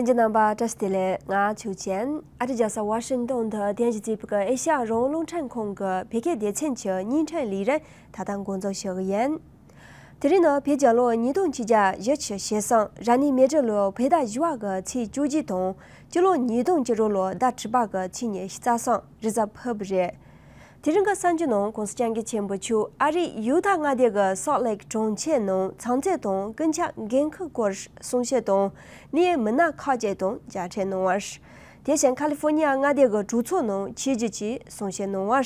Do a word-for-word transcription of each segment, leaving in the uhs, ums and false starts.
ལྷན་རྒྱས་རྣམ་པ་བཀྲ་ཤིས་བདེ་ལེགས། ང་ཆོས་ཅན། ཨ་རིའི་རྒྱལ་ས་ཝ་ཤིང་ཏོན་དུ་རྟེན་གཞི་བྱས་པའི་ཨེ་ཤ་ཡ་རང་དབང་རླུང་འཕྲིན་ཁང་གི་བོད་སྐད་སྡེ་ཚན་གྱི་བརྙན་འཕྲིན་ལས་རིམ་ད་ལྟ་འགོ་འཛུགས་ཞུ་གི་ཡིན། དེ་རིང་ནི་བོད་རྒྱལ་ལོ་ཉིས་སྟོང་ཆིག་བརྒྱ་བཞི་བཅུ་ཞེ་གསུམ། རབ་གནས་མེ་སྦྲེལ་ལོ་བོད་ཟླ་བཞི་པ་གི་ཚེས་བཅུ་གཅིག་དང་། སྤྱི་ལོ་ཉིས་སྟོང་བཅུ་དྲུག་ལོ་ཟླ་དྲུག་པ་གི་ཚེས་ཉི་ཤུ་རྩ་གསུམ་རེས་གཟའ་ཕུར་བུ་རེད། དེ་རིང་གི་གསར་འགྱུར་ནང་གོང་ས་སྐྱབས་མགོན་ཆེན་པོ་མཆོག་ཨ་རིའི་ཡུ་ཐ་མངའ་སྡེ་གི་སོལ་ལེག་གྲོང་ཁྱེར་ནང་ཚོང་རྫས་དང་ཀུན་ཁྱབ་འགན་ཁུར་སྐོར་གསུང་བཤད་དང་། གནད་ཡོད་མི་སྣ་ཁག་ཅིག་དང་མཇལ་འཕྲད་གནང་བ། དེ་བཞིན་ཁ་ལི་ཧྥོ་ནི་ཡ་མངའ་སྡེ་གི་གྲོས་ཚོགས་ནང་ཆོས་བརྒྱུད་ཀྱི་གསུང་བཤད་གནང་བ།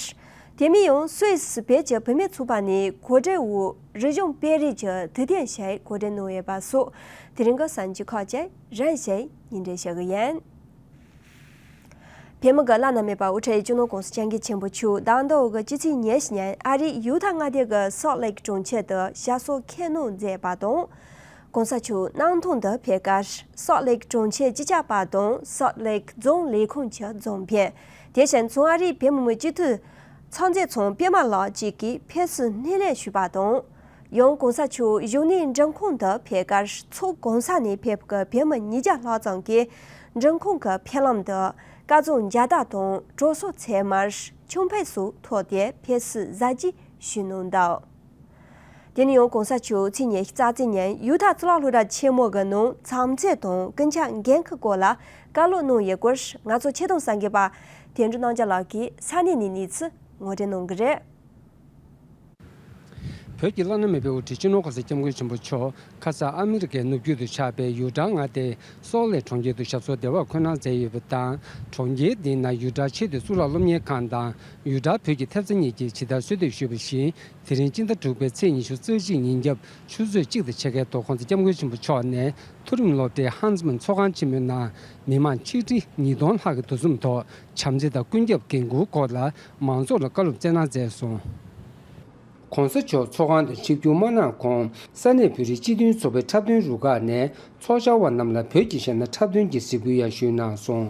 དེ་མིན་ཡང་སུད་སི་བོད་ཀྱི་བུད་མེད་ཚོགས་པ་ནས་གོ་སྒྲིག་འོག་རིག་གཞུང་སྤེལ་རེས་ཀྱི་དུས་སྟོན་ཞིག་གོ་སྒྲིག་གནང་ཡོད་པ་སོགས་དེ་རིང་གི་གསར་འགྱུར་ཁག་ཅིག་རིམ་བཞིན་སྙན་སྒྲོན་ཞུ་གི་ཡིན། བོད་མི་གི་བླ་ན་མེད་པ་དབུ་ཁྲིད་སྤྱི་ནོར་གོང་ས་སྐྱབས་མགོན་ཆེན་པོ་མཆོག་ཟླ་འདིའི་གི་སྤྱི་ཚེས་ཉི་ཤུ་ཉིན་ཨ་རིའི་ཡུ་ཐ་མངའ་སྡེ་གི་སོལ་ལེག་གྲོང་ཁྱེར་དུ་ཞབས་སོར་ཁས་ལེན་མཛད་པ་དང་། གོང་ས་མཆོག་གནམ་ཐང་དུ་ཕེབས་སྐབས་སོལ་ལེག་གྲོང་ཁྱེར་སྤྱི་ཁྱབ་པ་དང་སོལ་ལེག་རྫོང་ལས་ཁུངས་ཀྱི་རྫོང་དཔོན། དེ་བཞིན་བྱང་ཨ་རིའི་བོད་མི་མང་སྤྱི་འཐུས་ཚོགས་གཙོ་ཚང་པད་མ་ལགས་བཅས་ཀྱིས་ཕེབས་བསུ་སྣེ་ལེན་ཞུས་པ་དང་། ཡང་གོང་ས་མཆོག་བཞུགས་གནས་མགྲོན་ཁང་དུ་ཕེབས་སྐབས་ཚོགས་གང་ས་ནས་ཕེབས་པའི་བོད་མི་ཉིས་བརྒྱ་ལྷག་ཙམ་གྱིས་མགྲོན་ཁང་གི་ཕེབས་ལམ་དུ་སྐལ་བཟང་རྒྱལ་དར་དང་གྲོགས་སོགས་ཚད་མར་ཆང་ཕུད་སོགས་ཐོགས་ཏེ་ཕེབས་བསུ་གཟབ་རྒྱས་ཞུས་གནང་འདུག་དེ་ནས་ཡང་གོང་ས་མཆོག་ཚེས་ཉི་ཤུ་རྩ་གཅིག་ཉིན་ཡུ་ཐ་གཙུག་ལག་སློབ་གྲྭ་ཆེན་མོ་གི་ནང་ཚོང་རྫས་དང་ཀུན་ཁྱབ་འགན་ཁུར་སྐོར་ལ་བཀའ་སློབ་གནང་ཡོད་སྐོར་ང་ཚོ་ཆེད་དོན་གསར་འགོད་པ་དོན་གྲུབ་རྣམ་རྒྱལ་ལགས་ཀྱིས་ས་གནས་ནས་གནས་ཚུལ་ངོ་སྤྲོད་གནང་གི་རེད། བོད་ཀྱི་བླ་ན་མེད་པའི་དབུ་ཁྲིད་སྤྱི་ནོར་གོང་ས་སྐྱབས་མགོན་ཆེན་པོ་མཆོག་ཁ་ས་ཨ་མི་རི་ཀའི་ནུབ་རྒྱུད་དུ་ཆགས་པའི་ཡུ་ཊ་མངའ་སྡེའི་སོལ་ལེག་གྲོང་ཁྱེར་དུ་ཞབས་སོར་བདེ་བར་འཁོད་གནང་མཛད་ཡོད་པ་དང་། གྲོང་ཁྱེར་འདིའི་ནང་ཡུ་ཊ་ཆེས་མཐོའི་གཙུག་ལག་སློབ་གཉེར་ཁང་དང་ཡུ་ཊ་བོད་ཀྱི་ཐེབས་རྩ་གཉིས་ཀྱིས་ཇི་ལྟར་གསོལ་འདེབས་ཞུས་པ་བཞིན། དེ་རིང་སྤྱི་ཟླ་དྲུག་པའི་ཚེས་ཉི་ཤུ་རྩ་གཅིག་ཉིན་རྒྱབ་ཆུ་ཚོད་གཅིག་དང་ཕྱེད་ཀའི་ཐོག་གོང་ས་སྐྱབས་མགོན་ཆེན་པོ་མཆོག་ནས་མཐོ་རིམ་སློབ་གྲྭའི་ཧན་ཛི་མན་ཚོགས་ཁང་ཆེན་མོའི་ནང་མི་མང་ཆིག་ཁྲི་ཉིས་སྟོང་ལྷག་གི་འདུ་འཛོམས་ཐོག་བྱམས་བརྩེ་དང་ཀུན་ཁྱབ་འགན་འཁུར་སྐོར་ལ་མང་ཚོགས་ལ་བཀའ་སློབ་སྩལ་གནང་མཛད་སོང་། གོང་ས་མཆོག་ཚོགས་ཁང་དུ་ཆིབས་བསྒྱུར་མ་གནང་གོང་ས་གནས་བོད་རིགས་སྤྱི་མཐུན་ཚོགས་པའི་འཁྲབ་སྟོན་རུ་ཁག་ནས་ཚོགས་བཅར་བ་རྣམས་ལ་བོད་ཀྱི་གཞས་སྣ་འཁྲབ་སྟོན་གྱི་གཟིགས་འབུལ་ཡང་ཞུས་གནང་སོང་།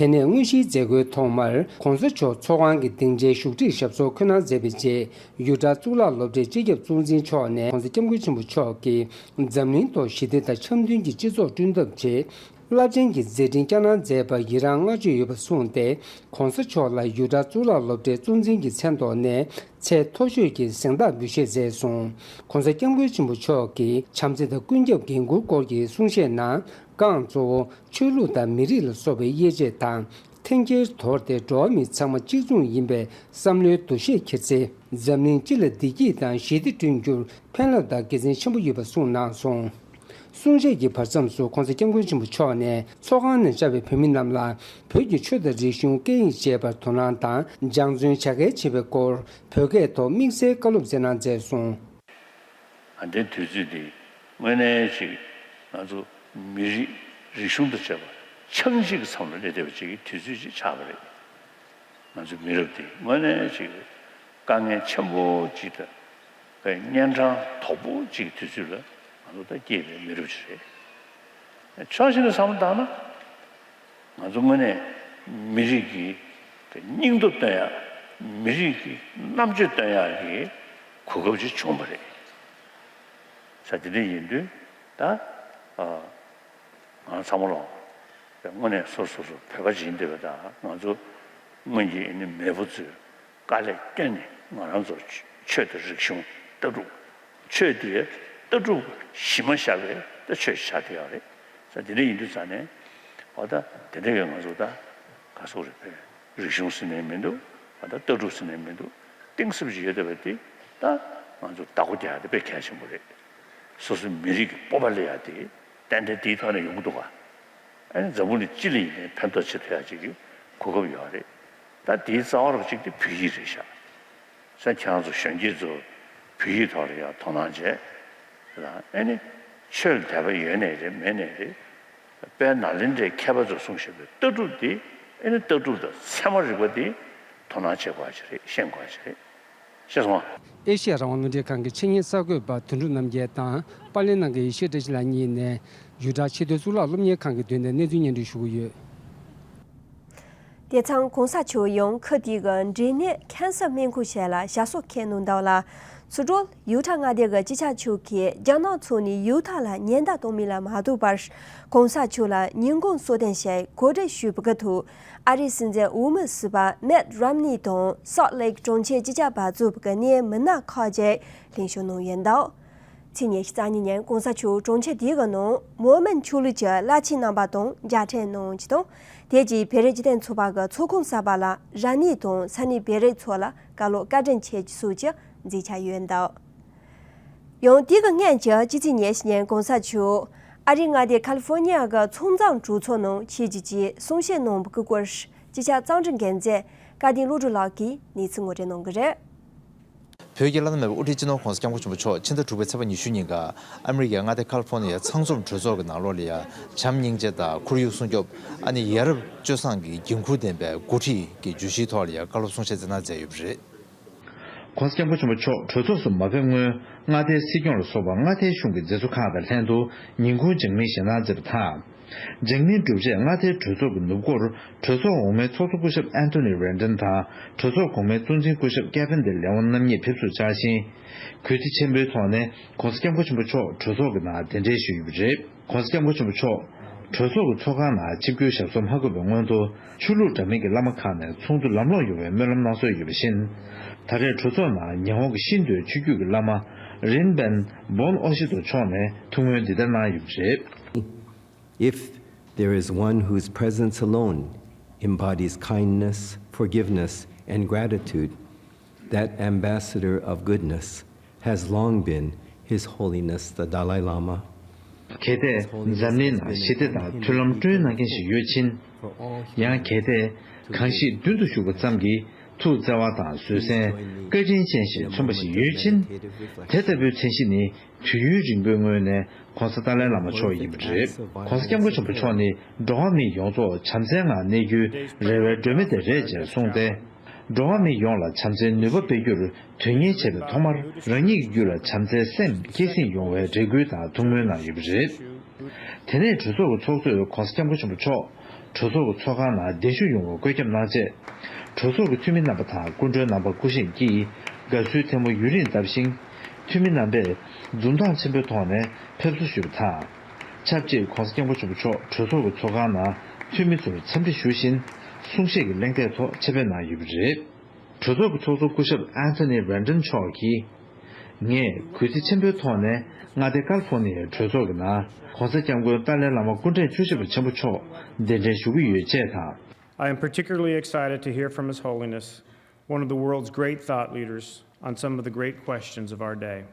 དེ་ནས་དངོས་གཞིའི་མཛད་སྒོའི་ཐོག་མར་གོང་ས་མཆོག་ཚོགས་ཁང་གི་སྡིངས་ཆའི་བཞུགས་ཁྲིར་ཞབས་སོར་འཁོད་གནང་མཛད་པའི་རྗེས། ཡུ་ཊ་གཙུག་ལག་སློབ་གྲྭའི་སྤྱི་ཁྱབ་གཙོ་འཛིན་མཆོག་ནས་གོང་ས་སྐྱབས་མགོན་ཆེན་པོ་མཆོག་གིས་འཛམ་གླིང་ཐོག་ཞི་བདེ་དང་འཆམ་མཐུན་གྱི་སྤྱི་ཚོགས་བསྐྲུན་ཐབས་ཆེད་རླབས་ཆེན་གྱི་མཛད་འཕྲིན་བསྐྱངས་གནང་མཛད་པར་ཡི་རངས་བསྔགས་བརྗོད་ཡོད་པ་གསུངས་ཏེ། གོང་ས་མཆོག་ལ་ཡུ་ཊ་གཙུག་ལག་སློབ་གྲྭའི་གཙོ་འཛིན་གྱི་མཚན་ཐོག་ནས་ཚད་མཐོ་ཤོས་ཀྱི་གཟེངས་རྟགས་འབུལ་བཞེས་མཛད་སོང་། གོང་ས་སྐྱབས་མགོན་ཆེན་པོ་མཆོག་གིས་བྱམས་བརྩེ་དང་ཀུན་ཁྱབ་འགན་འཁུར་སྐོར་གྱི་གསུང་བཤད་ནང་། རྐང་གཙོ་བོ་ཆོས་ལུགས་དང་མི་རིགས་ལ་སོགས་པའི་དབྱེ་འབྱེད་དང་། འཐེན་འཁྱེར་དོར་ཏེ་འགྲོ་བ་མི་ཚང་མ་གཅིག་མཚུངས་ཡིན་པའི་བསམ་བློའི་འདུ་ཤེས་འཁྱེར་ཚེ། འཛམ་གླིང་སྤྱི་ལ་བདེ་སྐྱིད་དང་ཞི་བདེ་བསྐྲུན་རྒྱུར་ཕན་རླབས་དང་དགེ་མཚན་ཆེན་པོ་ཡོད་པ་གསུངས་གནང་སོང་། གསུང་བཤད་ཀྱི་བར་མཚམས་སུ་གོང་ས་སྐྱབས་མགོན་ཆེན་པོ་མཆོག་ནས་ཚོགས་ཁང་ནང་བཅར་བའི་བོད་མི་རྣམས་ལ་བོད་ཀྱི་ཆོས་དང་རིག་གཞུང་སྐད་ཡིག་བཅས་པར་དོ་སྣང་དང་སྦྱང་བརྩོན་བྱ་གལ་ཆེ་བའི་སྐོར་བོད་སྐད་ཐོག་དམིགས་བསལ་བཀའ་སློབ་སྩལ་གནང་མཛད་སོང་། ད་ལྟའི་དུས་ཚོད་འདི་དངོས་གནས་ཅིག་ང་ཚོ་མི་རིགས་རིག་གཞུང་དང་བཅས་པ་ཆགས་འཇིག་གི་མཚམས་ལ་སླེབས་བསྡད་པ་ཅིག་གི་དུས་ཚོད་ཅིག་ཆགས་པ་རེད། ང་ཚོ་མི་རབས་འདི་དངོས་གནས་ཅིག་དཀའ་ངལ་ཆེན་པོ་ཅིག་དང་གཉན་འཕྲང་དོག་པོ་ཅིག་གི་དུས་ཚོད་ལ་ང་ཚོ་ད་སྐྱེས་པའི་མི་རབས་ཅིག་རེད། ཕྱོགས་གཅིག་ནས་བསམ་བློ་བཏང་ན། ང་ཚོ་དངོས་གནས་མི་རིགས་ཀྱི་སྙིང་སྟོབས་སྟོན་ཡག་མི་རིགས་ཀྱི་རྣམ་དཔྱོད་སྟོན་ཡག་གི་གོ་སྐབས་ཅིག་བྱུང་བ་རེད། ས་དེ་འདྲ་ཡིན་དུས་ད་ཨ་ང་ཚང་མ་ལོ་དངོས་གནས་སོ་སོ་སོ་བོད་པ་ཅིག་ཡིན་བསྡད་པ་དང་ང་ཚོ་སྔོན་གྱི་ཨ་ནི་མེས་པོ་ཚོས་དཀའ་ལས་བསྐྱོན་ནས་ང་རང་ཚོ་ཆོས་དང་རིག་གཞུང་ལྟ་གྲུབ། ཆོས་དེ་ལྟ་གྲུབ་གཞི་མ་བཞག་པའི་ད་ཆོས་ཤིག་ཆགས་བསྡད་ཡོད་རེད། ས་དེ་འདྲ་ཡིན་དུས་ཙང་ནས་འོ་ད་དེ་འདྲ་གི་ང་ཚོ་ད་ག་སོག་རེད་པས་རིག་གཞུང་ཟེར་ནས་མི་འདུག་འོ་ད་ལྟ་གྲུབ་ཟེར་ནས་མི་འདུག་གཏིང་ཟབ་ཅིག་ཡོད་བསྡད་པ་དེ་ད་ང་ཚོ་བདག་པོ་རྒྱག་ཡ་དེ་དཔེ་གལ་ཆེན་པོ་རེད། སོ་སོའི་མི་རིགས་ཀྱི་སྤོབས་པ་སླེབས་ཡ་དེ་ཏན་ཏན་དེའི་ཐོག་ནས་ཡོང་གི་འདུག་ག་ཨ་ནི་འཛམ་བུ་གླིང་སྤྱི་ལ་ཡིན་ནའི་ཕན་ཐོགས་བྱེད་ཐུབ་ཡ་ཅིག་གི་གོ་སྐབས་ཡོད་རེད། ད་དེའི་རྩ་བ་རུ་གཅིག་དེ་བོད་ཡིག་རེད་ཤག་ས་ཁྱེད་རང་ཚོ་གཞོན་སྐྱེས་ཚོ་བོད་ཡིག་ཐོག་ལ་ཡང་དོ་སྣང་བྱས། ཨ་ནི་ཆོས་ལ་དད་པ་ཡོད་ནའི་རེད་མེད་ནའི་རེད། དཔལ་ནཱ་ལེནྡྲའི་མཁས་པ་ཚོས་གསུངས་བཞིན་པའི་ལྟ་གྲུབ་འདི་ཨ་ནི་ལྟ་གྲུབ་དང་ཚད་མ་རིག་པ་འདི་དོ་སྣང་བྱེད་དགོས་ཀྱི་རེད། ཤེས་དགོས་ཀྱི་རེད། ཤེས་སོང་ངམ། ཨེ་ཤེ་ཡ་རང་དབང་རླུང་འཕྲིན་ཁང་གི་ཆེད་གཉེར་གསར་འགོད་པ་དོན་གྲུབ་རྣམ་རྒྱལ་དང་པཱ་ལེ་ནང་གི་ཡེ་ཤེས་བཀྲ་ཤིས་ལགས་གཉིས་ནས་ཡུ་ཊ་ཆེས་མཐོའི་གཙུག་ལག་སློབ་གཉེར་ཁང་གི་མདུན་ནས་གནས་ཚུལ་སྙན་སྒྲོན་ཞུ་གི་ཡོད། དེ་མཚུངས་གོང་ས་མཆོག་ཡང་ཁུལ་དེའི་འབྲས་ནད་ཁན་སར་སྨན་ཁང་ཞིག་ལ་ཞབས་སོར་འཁོད་གནང་འདུག་ལ། ཚུར་འགྲོ་ཡུ་ཐ་མངའ་སྡེ་གི་སྤྱི་ཁྱབ་མཆོག་གིས་རྒྱ་ནག་ཕྱོགས་ནས་ཡུ་ཐ་ལ་ཉེན་བརྡ་གཏོང་མིན་ལ་མ་ལྟོས་པར། གོང་ས་མཆོག་ལ་ཉིན་གུང་གསོལ་སྟོན་ཞིག་གོ་སྒྲིག་ཞུས་པའི་ཐོག་ཨ་རིའི་སྲིད་འཛིན་འོས་མི་ཟུར་པ་མེཊ་རམ་ནི་དང་སོལ་ལེག་གྲོང་ཁྱེར་སྤྱི་ཁྱབ་པ་ཚོ་གི་གནད་མི་སྣ་ཁག་ཅིག་ལྷན་ཞུགས་གནང་ཡོད་འདུག་ཚེས་ཉི་ཤུ་རྩ་གཉིས་ཉིན་གོང་ས་མཆོག་གྲོང་ཁྱེར་དེའི་ནང་མོ་མན་ཆོས་ལུགས་ཀྱི་བླ་ཆེན་རྣམ་པ་དང་མཇལ་འཕྲད་གནང་རྒྱུ་དང་། དེ་རྗེས་བོད་རིགས་སྤྱི་མཐུན་ཚོགས་པ་གི་ཚོགས་ཁང་གསར་པ་ལ་ར་ནི་དང་ས་གནས་བོད་རིགས་ཚོ་ལ་བཀའ་སློབ་བཀའ་དྲིན་ཆེ་སོགས་ཀྱི་མཛད་འཆར་ཡོད་འདུག་ཡང་དེ་གི་སྔོན་གྱི་སྤྱི་ཚེས་ཉི་ཤུ་ཉིན་གོང་ས་མཆོག་ཨ་རིའི་མངའ་སྡེ་ཁ་ལི་ཧྥོ་ནི་ཡ་གི་ཚོང་རྫས་གྲོས་ཚོགས་ནང་ཆེད་ཀྱི་གསུང་བཤད་གནང་བའི་སྐོར་སྤྱི་ཁྱབ་གཙང་སྒྲུབ་འགན་འཛིན་སྐལ་ལྡན་བློ་གྲོས་ལགས་ཀྱིས་གནས་ཚུལ་ངོ་སྤྲོད་གནང་གི་རེད། བོད་ཀྱི་བླ་ན་མེད་པའི་དབུ་ཁྲིད་སྤྱི་ནོར་༸གོང་ས་༸སྐྱབས་མགོན་ཆེན་པོ་མཆོག་ཕྱི་ཟླ་དྲུག་པའི་ཚེས་པ་ཉི་ཤུ་ཉིན་ཀ་ཨ་མི་རི་ཀའི་མངའ་སྡེ་ཁ་ལི་ཧྥོ་ནི་ཡའི་ཚང་འཛོམས་གྲོས་ཚོགས་ཀྱི་ནང་ལོགས་ལ་ཡ་བྱམས་སྙིང་རྗེ་དང་ཁོར་ཡུག་སྲུང་སྐྱོབ། ཨ་ནི་ཡ་རབས་སྤྱོད་བཟང་གི་འགན་འཁུར་ལྡན་པའི་འགོ་ཁྲིད་ཀྱི་བརྗོད་གཞིའི་ཐོག་ལ་ཡ་བཀའ་སློབ་གསུང་བཤད་སྩལ་གནང་མཛད་ཡོད་པ་རེད། ༸གོང་ས་༸སྐྱབས་མགོན་ཆེན་པོ་མཆོག་གྲོས་ཚོགས་སུ་མ་ཕེབས་སྔོན། མངའ་སྡེའི་སྲིད་སྐྱོང་ལ་སོགས་པ་མངའ་སྡེའི་གཞུང་གི་མཛད་གཙོ་ཁག་དང་ལྷན་དུ་ཉིན་གུང་ལྗང་མིན་ཞལ་ཏང་མཛད་པ་དང་། ལྗང་མིན་གྲུབ་རྗེས་མངའ་སྡེའི་གྲོས་ཚོགས་ཀྱི་ནུབ་སྐོར་གྲོས་ཚོགས་འོག་མའི་ཚོགས་གཙོ་སྐུ་ཞབས་ཨན་ཐོ་ནི་རེན་ཏན་དང་གྲོས་ཚོགས་གོང་མའི་གཙོ་འཛིན་སྐུ་ཞབས་ཀེ་ཕན་དེ་ལེ་ཝོན་རྣམ་གཉིས་ཕེབས་བསུར་བཅར་ཞིང་། གུས་བརྩི་ཆེན་པོའི་ཐོག་ནས་༸གོང་ས་༸སྐྱབས་མགོན་ཆེན་པོ་མཆོག་གྲོས་ཚོགས་ཀྱི་ནང་གདན་འདྲེན་ཞུས་ཡོད་པ་རེད། ༸གོང་ས་༸སྐྱབས་མགོན་ཆེན་པོ་མཆོག་གྲོས་ཚོགས་ཀྱི་ཚོགས་ཁང་ནང་ཆིབས་བསྒྱུར་ཞབས་སོར་མ་འཁོད་པའི་སྔོན་དུ་ཆོས་ལུགས་འདྲ་མིན་གྱི་བླ་མ་ཁག་ནས་ཚོགས་འདུ་ལམ་ལྷོང་ཡོང་བའི་སྨོན་ལམ་གནང་སྲོལ་ཡོད་པ་བཞིན། ད་རེས་གྲོས་ཚོགས་ནང་ཉི་ཧོང་གི་ཤིན་ཏུའི་ཆོས་བརྒྱུད་ཀྱི་བླ་མ་རིན་པན་བོན་ཨོ་ཤི་ཏོ་མཆོག་ནས་ཐུགས་སྨོན་འདི་ལྟར་གནང་ཡོད་པ་རེད། If there is one whose presence alone embodies kindness, forgiveness, and gratitude, that ambassador of goodness has long been His Holiness the Dalai Lama. གལ་ཏེ་འཛམ་གླིང་ན་ཞི་བདེ་དང་མཐུན་ལམ་བསྐྲུན་གནང་མཁན་ཞིག་ཡོད་ཕྱིན། ཡང་གལ་ཏེ་གང་ཞིག་མདུན་དུ་བཞུགས་པ་ཙམ་གྱིས་ཐུགས་བརྩེ་བ་དང་བཟོད་བསྲན་བཀའ་དྲིན་ཅན་ཞིག་མཚོན་པ་ཞིག་ཡོད་ཕྱིན། དེ་ལྟ་བུའི་མཚན་གཞི་ནི་དུས་ཡུན་རིང་པོའི་སྔོན་ནས་༸གོང་ས་ཏཱ་ལའི་བླ་མ་མཆོག་ཡིན་པ་རེད། ༸གོང་ས་༸སྐྱབས་མགོན་ཆེན་པོ་མཆོག་ནི་འགྲོ་བ་མི་ཡོངས་རྫོགས་བྱམས་བརྩེའི་ངང་གནས་རྒྱུའི་རེ་བའི་སྒྲོན་མེ་དེ་རེད་ཅེས་གསུངས་ཏེ། འགྲོ་བ་མི་ཡོངས་ལ་བྱམས་བརྩེའི་ནུས་པ་སྤེལ་རྒྱུར་དོན་གཉེར་བྱས་པའི་ཐོག་མར་རང་ཉིད་ཀྱི་རྒྱུད་ལ་བྱམས་བརྩེའི་སེམས་སྐྱེད་སྲིང་ཡོང་བའི་རེ་སྐུལ་དང་ཐུགས་སྨོན་གནང་ཡོད་པ་རེད། དེ་ནས་གྲོས་ཚོགས་ཀྱི་ཚོགས་གཙོས་༸གོང་ས་༸སྐྱབས་མགོན་ཆེན་པོ་མཆོག་གྲོས་ཚོགས་ཀྱི་ཚོགས་ཁང་ནང་གདན་ཞུ་ཡོང་བར་བཀོད་ཁྱབ་གནང་རྗེས། གྲོས་ཚོགས་ཀྱི་འཐུས་མི་རྣམ་པ་དང་སྐུ་མགྲོན་རྣམ་པ་སྐུ་བཞེངས་ཀྱིས་དགའ་བསུའི་ཐལ་མོ་ཡུན་རིང་བརྡབས་ཤིང་། འཐུས་མི་རྣམ་པས་འཛུམ་མདངས་ཆེན་པོའི་ཐོག་ནས་ཕེབས་བསུ་ཞུས་པ་དང་། ཆབས་ཅིག་༸གོང་ས་༸སྐྱབས་མགོན་ཆེན་པོ་མཆོག་གྲོས་ཚོགས་ཀྱི་ཚོགས་ཁང་ནང་འཐུས་མི་ཚོར་འཚམས་འདྲི་ཞུ་བཞིན་གསུང་བཤད་ཀྱི་གླེང་སྟེགས་ཐོག་ཆེད་ཕེབས་གནང་ཡོད་པ་རེད། གྲོས་ཚོགས་ཀྱི་ཚོགས་གཙོ་སྐུ་ཞབས་ཨན་ཐོ་ནི་རེན་ཏན་མཆོག་གིས། ངས་གུས་བརྩི་ཆེན་པོའི་ཐོག་ནས་མངའ་སྡེ་ཀལ་ཧྥོ་ནི་ཡའི་གྲོས་ཚོགས་ཀྱི་ནང་༸གོང་ས་༸སྐྱབས་མགོན་ཏཱ་ལའི་བླ་མ་སྐུ་ཕྲེང་བཅུ་བཞི་པ་ཆེན་པོ་མཆོག་གདན་འདྲེན་ཞུ་གི་ཡོད་ཅེས་དང་། I am particularly excited to hear from His Holiness, one of the world's great thought leaders, on some of the great questions of our day.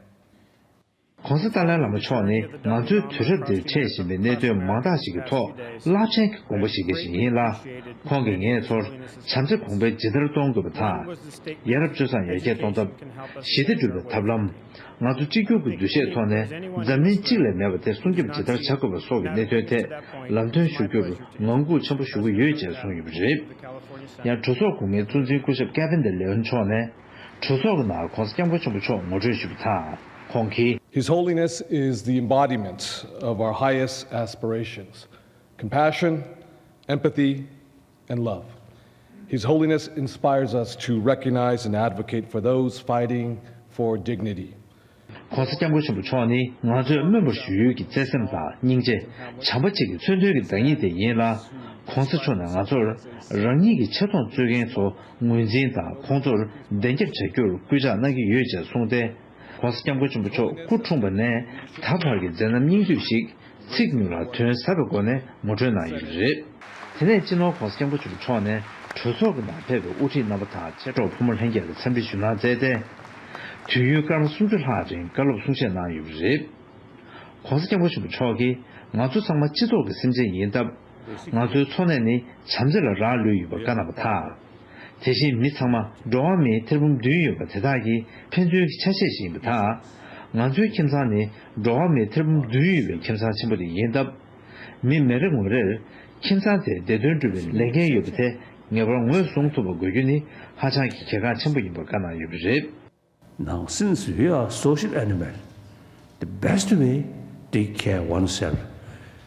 ༸གོང་ས་ཏཱ་ལའི་བླ་མ་མཆོག་ནི་ང་ཚོའི་དུས་རབས་འདིར་འཕྲད་བཞིན་པའི་གནད་དོན་མང་དག་ཞིག་གི་ཐོག་རླབས་ཆེན་གྱི་དགོངས་པ་བཞེས་མཁན་ཞིག་ཡིན་ལ། ཁོང་གིས་ངེད་ཚོར་བྱམས་བརྩེ་གོང་འཕེལ་ཇི་ལྟར་གཏོང་དགོས་པ་དང་། ཡ་རབས་སྤྱོད་བཟང་ཡར་རྒྱས་གཏོང་ཐབས། ཞི་བདེ་སྒྲུབ་པའི་ཐབས་ལམ། ང་ཚོ་གཅིག་གྱུར་གྱི་འདུ་ཤེས་ཐོག་ནས་འཛམ་གླིང་གཅིག་ལས་མེད་པ་དེ་སྲུང་སྐྱོབ་ཇི་ལྟར་བྱ་དགོས་པ་སོགས་ཀྱི་གནད་དོན་ཐད་ལམ་སྟོན་ཞུ་རྒྱུར་ངང་སྒུག་ཆེན་པོ་ཞུ་གི་ཡོད་ཅེས་གསུངས་ཡོད་པ་རེད། ཡང་གྲོས་ཚོགས་གོང་མའི་གཙོ་འཛིན་སྐུ་ཞབས་ཀེ་ཕན་དེ་ལེའོན་མཆོག་ནས། གྲོས་ཚོགས་ཀྱི་ནང་༸གོང་ས་༸སྐྱབས་མགོན་ཆེན་པོ་མཆོག་ངོ་སྤྲོད་ཞུས་པ་དང་། ཁོང་གིས། His Holiness is the embodiment of our highest aspirations, compassion, empathy, and love. His Holiness inspires us to recognize and advocate for those fighting for dignity. ༸གོང་ས་༸སྐྱབས་མགོན་ཆེན་པོ་མཆོག་ནི་ང་ཚོས་སྨོན་པར་ཞུ་ཡུལ་གྱི་བརྩེ་སེམས་དང་སྙིང་རྗེ། བྱམས་པ་བཅས་ཀྱི་མཚོན་དོན་གྱི་བདག་ཉིད་དེ་ཡིན་ལ། ༸གོང་ས་མཆོག་ནས་ང་ཚོར་རང་ཉིད་ཀྱི་ཆེ་མཐོང་རྩོད་མཁན་ཚོ་ངོས་འཛིན་དང་ཁོང་ཚོར་བདེན་རྒྱབ་བྱ་རྒྱུར་སྐུལ་ལྕག་གནང་གི་ཡོད་ཅེས་གསུངས་ཏེ། ༸གོང་ས་༸སྐྱབས་མགོན་ཆེན་པོ་མཆོག་སྐུ་འཁྲུངས་པ་ནས་ད་བར་གྱི་མཛད་རྣམ་སྙིང་བསྡུས་ཤིག་ཚིག་ཉུང་ལ་དོན་ཟབ་པའི་སྒོ་ནས་ངོ་སྤྲོད་གནང་ཡོད་པ་རེད། དེ་ནས་སྤྱི་ནོར་༸གོང་ས་༸སྐྱབས་མགོན་ཆེན་པོ་མཆོག་ནས་གྲོས་ཚོགས་ཀྱི་ནང་ཕེབས་པའི་དབུ་ཁྲིད་རྣམ་པ་དང་མཆེད་གྲོགས་ཕོ་མོ་ལྷན་རྒྱས་ལ་འཚམས་འདྲི་ཞུ་གནང་མཛད་དེ། དུས་ཡུན་སྐར་མ་སུམ་ཅུ་ལྷག་རིང་བཀའ་སློབ་གསུང་བཤད་གནང་ཡོད་པ་རེད། ༸གོང་ས་༸སྐྱབས་མགོན་ཆེན་པོ་མཆོག་གིས་ང་ཚོ་ཚང་མ་སྤྱི་ཚོགས་ཀྱི་སེམས་ཅན་ཡིན་སྟབས། ང་ཚོའི་འཚོ་གནས་ནི་བྱམས་བརྩེ་ལ་རག་ལུས་ཡོད་པ་བཀའ་གནང་བ་དང་། དེ་བཞིན་མི་ཚང་མ་འགྲོ་བ་མིའི་ཐེར་འབུམ་བདུན་ཡོད་པ་དེ་དག་གི་ཕན་ཚུན་གྱི་ཆ་ཤས་ཤིག་ཡིན་པ་དང་། ང་ཚོའི་ཁྱིམ་ཚང་ནི་འགྲོ་བ་མིའི་ཐེར་འབུམ་བདུན་ཡོད་པའི་ཁྱིམ་ཚང་ཆེན་པོ་དེ་ཡིན་སྟབས། མི་མི་རེ་ངོ་རེར་ཁྱིམ་ཚང་དེའི་བདེ་དོན་སྒྲུབ་པའི་ལས་འགན་ཡོད་པ་དེ་ངེས་པར་ངོས་བཟུང་ཐུབ་པ་དགོས་རྒྱུ་ནི་ཧ་ཅང་གི་གལ་འགངས་ཆེན་པོ་ཡིན་པ་བཀའ་གནང་ཡོད་པ་རེད། Now, since we are social animal, the best way to take care oneself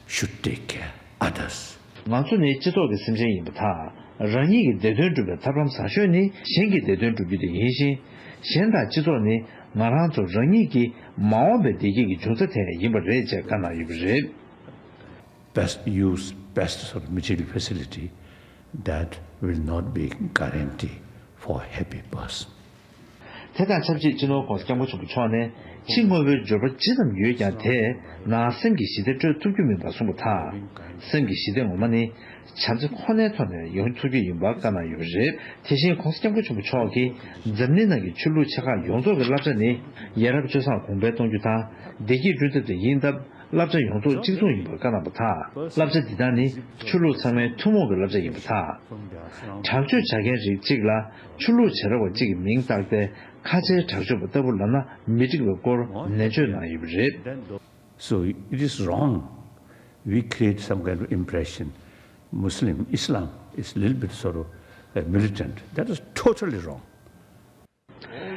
should take care others. ང་ཚོ་ནི་སྤྱི་ཚོགས་ཀྱི་སེམས་ཅན་ཡིན་པ་དང་ རང་ཉིད་ཀྱི་བདེ་དོན་སྒྲུབ་པའི་ཐབས་ལམ་བཟང་ཤོས་ནི་གཞན་གྱི་བདེ་དོན་སྒྲུབ་རྒྱུ་དེ་ཡིན་ཞིང་། གཞན་དང་སྤྱི་ཚོགས་ནི་ང་རང་ཚོ་རང་ཉིད་ཀྱི་མ་འོངས་པའི་བདེ་སྐྱིད་ཀྱི་འབྱུང་རྩ་དེ་ཡིན་པ་རེད་ཅེས་བཀའ་གནང་ཡོད་པ་རེད། Best use best sort of material facility that will not be guarantee for happy person. དེ་དང་ཆབས་ཅིག་སྤྱི་ནོར་༸གོང་ས་༸སྐྱབས་མགོན་ཆེན་པོ་མཆོག་ནས་ཕྱི་དངོས་པོའི་འབྱོར་པ་ཇི་ཙམ་ཡོད་ཀྱང་དེས་ནང་སེམས་ཀྱི་ཞི་བདེ་སྤྲོད་ཐུབ་རྒྱུ་མིན་པ་གསུངས་པ་དང་། སེམས་ཀྱི་ཞི་བདེ་ངོ་མ་ནི་བྱམས་བརྩེ་ཁོ་ནའི་ཐོག་ནས་ཡོང་ཐུབ་རྒྱུ་ཡིན་པ་བཀའ་གནང་ཡོད་པ་རེད། དེ་བཞིན་༸གོང་ས་༸སྐྱབས་མགོན་ཆེན་པོ་མཆོག་གིས་འཛམ་གླིང་ནང་གི་ཆོས་ལུགས་ཆེ་ཁག་ཡོངས་རྫོགས་ཀྱི་བསླབ་བྱ་ནི་ཡ་རབས་སྤྱོད་བཟང་གོང་འཕེལ་གཏོང་རྒྱུ་དང་བདེ་སྐྱིད་བསྐྲུན་ཐབས་དེ་ཡིན་སྟབས། བསླབ་བྱ་ཡོངས་རྫོགས་གཅིག་མཚུངས་ཡིན་པར་བཀའ་གནང་བ་དང་། བསླབ་བྱ་འདི་དག་ནི་ཆོས་ལུགས་ཚང་མའི་ཐུན་མོང་གི་བསླབ་བྱ་ཡིན་པ་དང་། དྲག་སྤྱོད་བྱ་མཁན་རིགས་གཅིག་ལ་ཆོས་ལུགས་བྱེ་བྲག་པ་གཅིག་གི་མིང་བཏགས་ཏེ་ཁ་ཆེའི་དྲག་སྤྱོད་པ་ལྟ་བུ་ལབ་ན་མི་འགྲིག་པའི་སྐོར་ནན་བརྗོད་གནང་ཡོད་པ་རེད། So it is wrong. We create some kind of impression. Muslim, Islam is little bit sort of uh, militant. That is totally wrong.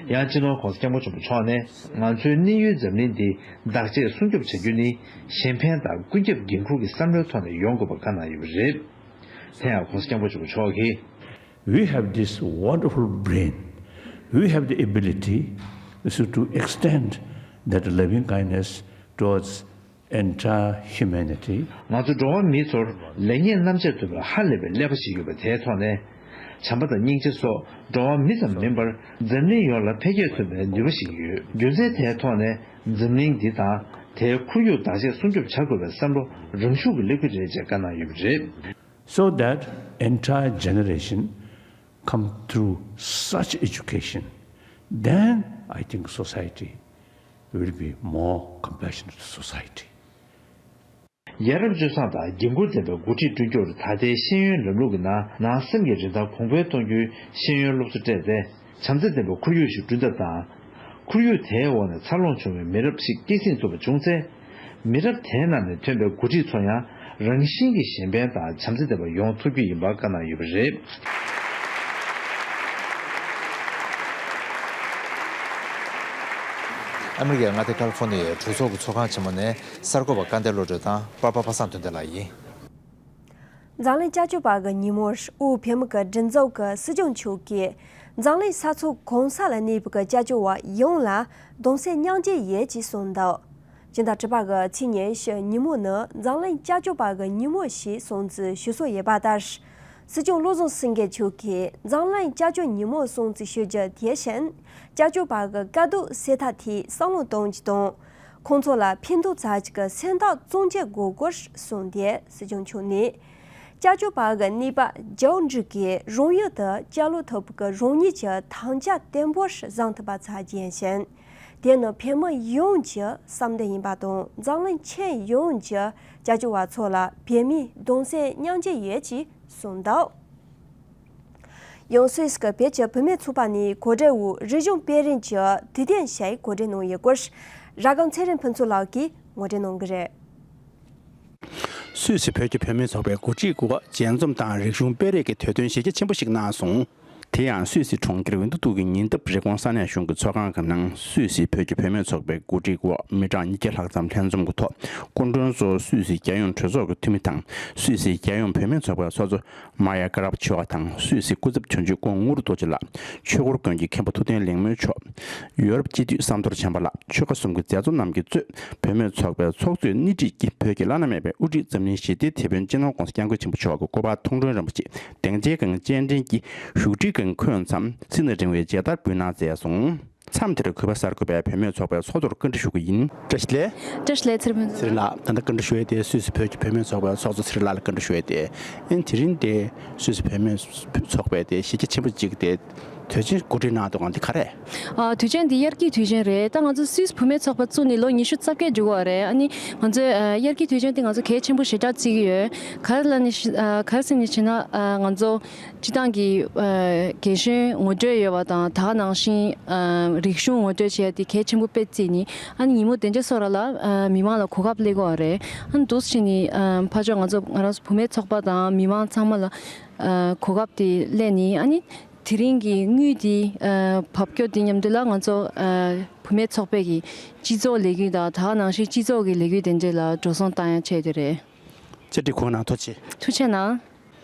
ཡང་སྤྱི་ནོར་༸གོང་ས་༸སྐྱབས་མགོན་ཆེན་པོ་མཆོག་ནས་ང་ཚོའི་གནས་ཡུལ་འཛམ་གླིང་འདི་བདག་གཅེས་སྲུང་སྐྱོབ་བྱ་རྒྱུ་ནི་གཞན་ཕན་དང་ཀུན་ཁྱབ་འགན་འཁུར་གྱི་བསམ་བློའི་ཐོག་ནས་ཡོང་དགོས་པ་བཀའ་གནང་ཡོད་པ་རེད། དེ་ཡང་༸གོང་ས་༸སྐྱབས་མགོན་ཆེན་པོ་མཆོག་གིས། We have this wonderful brain. We have the ability so to extend that loving kindness towards entire humanity. ང་ཚོ་འགྲོ་བ་མི་ཚོར་ལེགས་ཉེས་རྣམ་དཔྱད་ཐུབ་པའི་ཧ་ལས་པའི་ཀླད་པ་ཞིག་ཡོད་པ་དེའི་ཐོག་ནས། བྱམས་པ་དང་སྙིང་རྗེ་སོགས་འགྲོ་བ་མི་ཙམ་མིན་པར་འཛམ་གླིང་ཡོངས་ལ་འཕེལ་རྒྱས་ཐུབ་པའི་ནུས་པ་ཞིག་ཡོད། རྒྱུ་མཚན་དེའི་ཐོག་ནས་འཛམ་གླིང་འདི་དང་དེའི་ཁོར་ཡུག་བདག་གཅེས་སྲུང་སྐྱོབ་བྱ་དགོས་པའི་བསམ་བློ་རང་ཤུགས་ཀྱིས་སླེབས་ཀྱི་རེད་ཅེས་བཀའ་གནང་ཡོད་པ་རེད། So that entire generation come through such education, then I think society will be more compassionate society. ཡ་རབས་སྤྱོད་བཟང་དང་འགན་འཁུར་ལྡན་པའི་འགོ་ཁྲིད་བསྐྲུན་རྒྱུར་ད་ལྟའི་ཤེས་ཡོན་ལམ་ལུགས་ཀྱི་ནང་ནང་སེམས་ཀྱི་རིན་ཐང་གོང་འཕེལ་གཏོང་རྒྱུའི་ཤེས་ཡོན་སློབ་གསོ་སྤྲད་དེ། བྱམས་བརྩེ་ལྡན་པའི་ཁོར་ཡུག་ཞིག་བསྐྲུན་ཐབས་དང་། ཁོར་ཡུག་དེའི་འོག་ནས་འཚར་ལོངས་བྱུང་བའི་མི་རབས་ཤིག་སྐྱེད་སྲིང་ཐུབ་པ་བྱུང་ཚེ། མི་རབས་དེའི་ནང་ནས་ཐོན་པའི་འགོ་ཁྲིད་ཚོ་ཡང་རང་བཞིན་གྱིས་གཞན་ཕན་དང་བྱམས་བརྩེ་ལྡན་པ་ཡོང་ཐུབ་རྒྱུ་ཡིན་པ་བཀའ་གནང་ཡོད་པ་རེད། ཨ་མི་རི་ཀའི་མངའ་སྡེ་ཀ་ལི་ཧྥོ་ནི་ཡའི་གྲོས་ཚོགས་ཀྱི་ཚོགས་ཁང་ཆེན་མོ་ནས་གསར་འགོད་པ་སྐལ་ལྡན་བློ་གྲོས་དང་པར་པ་པ་སངས་དོན་ལྡན་ལགས་ཡིན། འཛམ་གླིང་སྐྱབས་བཅོལ་བ་གི་ཉིན་མོར་དབུས་བོད་མི་གི་མགྲིན་ཚབ་ཀྱི་སྲིད་སྐྱོང་མཆོག་གིས་འཛམ་གླིང་ས་ཕྱོགས་གང་ས་ལ་གནས་པའི་གི་སྐྱབས་བཅོལ་བ་ཡོངས་ལ་གདུང་སེམས་མཉམ་སྐྱེད་ཡོད་ཅེས་གསུངས་འདུག་སྤྱི་ཟླ་དྲུག་པ་གི་ཚེས་ཉི་ཤུ་ཉིན་མོ་ནི་འཛམ་གླིང་སྐྱབས་བཅོལ་བ་གི་ཉིན་མོ་ཞེས་སྲུང་བརྩི་ཞུ་སྲོལ་ཡོད་པ་ལྟར། སྲིད་སྐྱོང་བློ་བཟང་སེང་གེ་མཆོག་གིས་འཛམ་གླིང་སྐྱབས་བཅོལ་ཉིན་མོ་སྲུང་བརྩི་ཞུ་རྒྱུ་དེ་བཞིན་སྐྱབས་བཅོལ་བ་གི་དཀའ་སྡུག་སེལ་ཐབས་ཐད་བསམ་བློ་གཏོང་རྒྱུ་དང་། ཁོང་ཚོ་ལ་ཕན་ཐོགས་ཚར་གཅིག་གི་སེམས་ཐག་གཙང་བཅད་དགོས་སྐོར་གསུངས་ཏེ། སྲིད་སྐྱོང་མཆོག་ནས་སྐྱབས་བཅོལ་བ་གི་གནས་བབ་རྒྱས་འགྲོ་གི་རང་ཡུལ་དུ་བཅའ་ལོག་ཐུབ་པའི་རང་ཉིད་ཀྱི་དམ་བཅའ་བརྟན་པོར་བཟུང་ཐུབ་པ་ཚར་རྒྱུ་ཡིན་ཞིང་། དེ་ནི་བོད་མི་ཡོངས་ཀྱི་བསམ་འདུན་ཡིན་པ་དང་འཛམ་གླིང་ཁྱོན་ཡོངས་ཀྱི་སྐྱབས་བཅོལ་བ་ཚོ་ལ་བོད་མིའི་གདུང་སེམས་མཉམ་སྐྱེད་ཡོད་ཅེས་གསུངས་འདུག་ཡང་སུད་སི་གི་བོད་ཀྱི་བུད་མེད་ཚོགས་པ་ནས་གོ་སྒྲིག་འོག་རིག་གཞུང་སྤེལ་རིམ་གྱི་དུས་སྟོན་ཞིག་གོ་སྒྲིག་གནང་ཡོད་སྐོར། ར་སྒམ་ཚེ་རིང་ཕུན་ཚོགས་ལགས་ཀྱིས་ངོ་སྤྲོད་གནང་གི་རེད། སུད་སི་བོད་ཀྱི་བུད་མེད་ཚོགས་པའི་གོ་སྒྲིག་འོག་མཇལ་འཛོམས་དང་རིག་གཞུང་སྤེལ་རེས་ཀྱི་དུས་སྟོན་གཞི་རྒྱ་ཆེན་པོ་ཞིག་གནང་སོང་། དེ་ཡང་སུད་སི་གྲོང་ཁྱེར་ཝིན་ཏུ་ཏུ་གི་ཉེ་འདབས་རི་ཀོན་ས་གནས་གཞུང་གི་ཚོགས་ཁང་གི་ནང་སུད་སི་བོད་ཀྱི་བུད་མེད་ཚོགས་པའི་གོ་སྒྲིག་འོག་མི་གྲངས་ཉིས་བརྒྱ་ལྷག་ཙམ་ལྷན་འཛོམས་ཀྱི་ཐོག་སྐུ་མགྲོན་ཚོ་སུད་སི་རྒྱལ་ཡོངས་གྲོས་ཚོགས་ཀྱི་འཐུས་མི་དང་སུད་སི་རྒྱལ་ཡོངས་བུད་མེད་ཚོགས་པའི་ཚོགས་གཙོ་མ་ཡ་ཀ་རབ་ཆོས་དང་སུད་སི་སྐུ་ཚབ་བྱང་ཆུབ་ཀུན་དངོས་རྡོ་རྗེ་ལགས། ཆོས་འཁོར་དགོན་གྱི་མཁན་པོ་ཐུབ་བསྟན་ལེགས་སྨོན་མཆོག་ཡོ་རོབ་སྤྱི་འཐུས་ཟམ་གདོང་རྒྱས་པ་ལགས། ཆོལ་ཁ་གསུམ་གྱི་མཛད་གཙོ་རྣམས་ཀྱིས་གཙོས་བུད་མེད་ཚོགས་པའི་ཚོགས་གཙོས་སྣེ་ཁྲིད་ཀྱིས་བོད་ཀྱི་བླ་ན་མེད་པའི་དབུ་ཁྲིད་འཛམ་གླིང་ཞི་བདེའི་དེད་དཔོན་སྤྱི་ནོར་༸གོང་ས་༸སྐྱབས་མགོན་ཆེན་པོ་མཆོག་གི་སྐུ་པར་མཐོང་གྲོལ་རིན་པོ་ཆེ་སྡིངས་ཆའི་སྒང་སྤྱན་འདྲེན་གྱིས་བཞུགས་ཁྲིའི་སྒང་འཁོད་མཚམས་ཚིག་སྣ་རིང་བའི་མཇལ་དར་འབུལ་གནང་མཛད་སོང་། མཚམས་དེར་གུས་པ་གསར་འགོད་པས་བུད་མེད་ཚོགས་པའི་ཚོགས་གཙོར་བཀའ་འདྲི་ཞུ་གི་ཡིན། བཀྲ་ཤིས་བདེ་ལེགས། བཀྲ་ཤིས་བདེ་ལེགས་ཚེ་རིང་ཕུན་ཚོགས། ཚེ་རིང་ལགས། ད་ལྟ་བཀའ་འདྲི་ཞུ་ཡས་དེ་སུད་སི་བོད་ཀྱི་བུད་མེད་ཚོགས་པའི་ཚོགས་གཙོ་ཚེ་རིང་ལགས་ལ་བཀའ་འདྲི་ཞུ་ཡས་དེ། ཨིན་དེ་རིང་དེ་སུད་སི་བུད་མེད་ཚོགས་པའི་དེ་གཞི་རྒྱ་ཆེན་པོ་གཅིག་དེ་དུས་ཆེན་གོ་སྒྲིག་གནང་འདུག་ག་འདི་ག་རེད། ཨ། དུས་ཆེན་འདི་དབྱར་སྐྱིད་དུས་ཆེན་རེད། ད་ང་ཚོ་སུད་སི་བུད་མེད་ཚོགས་པ་བཙུགས་ནས་ལོ་ཉི་ཤུ་རྩ་བརྒྱད་འགྲོ་གི་ཡོད་རེད། ཨ་ནི་ང་ཚོའི་ཨ་དབྱར་སྐྱིད་དུས་ཆེན་འདི་ང་ཚོ་གལ་ཆེན་པོ་ཞེ་དྲག་བརྩི་གི་ཡོད། ག་རེ་ལབ་ནས་ཤི་ཨ་ག་རེ་ཟེར་ནས་བྱས་ན། ཨ་ང་ཚོ་སྤྱི་བཏང་གི་ཨ་རྒན་གཞོན་ངོ་སྤྲོད་ཡོད་པ་དང་། ད་ག་ནང་བཞིན་ཨ་རིག་གཞུང་ངོ་སྤྲོད་བྱས་ཏེ་གལ་ཆེན་པོ་དཔེ་བརྩིས་ནས། ཨ་ནི་ཉིན་མོ་བདེ་འཇགས་སོགས་ར་ལ་ཨ་མི་མང་ལ་གོ་སྐབས་སླེབས་ཀྱི་ཡོད་རེད། ཨ་ནི་འདུག་སེ་བྱས་ནས་ཨ་ཕར་ཕྱོགས་ང་ཚོ་ང་རང་ཚོ་བུད་མེད་ཚོགས་པ་དང་མི་མང་ཚང་མ་ལ་ཨ་གོ་སྐབས་དེ་སླེབས་ནས། ཨ་ནི་དེ་རིང་གི་དངུལ་དེ་ཨ་བབས་སྐྱོར་དེ་མཉམ་དུ་ལ་ང་ཚོ་ཨ་བུད་མེད་ཚོགས་པའི་གི་སྤྱི་ཚོགས་ལས་འགུལ་དང་། ད་ག་ནང་བཞིན་སྤྱི་ཚོགས་ཀྱི་ལས་འགུལ་དེ་འདྲ་ལ་འགྲོ་སོང་བཏང་ཡ་ཆེད་དུ་རེད། བཅར་འདྲི་གོ་གནང་། ཐུགས་རྗེ་ཆེ། ཐུགས་རྗེ་གནང་།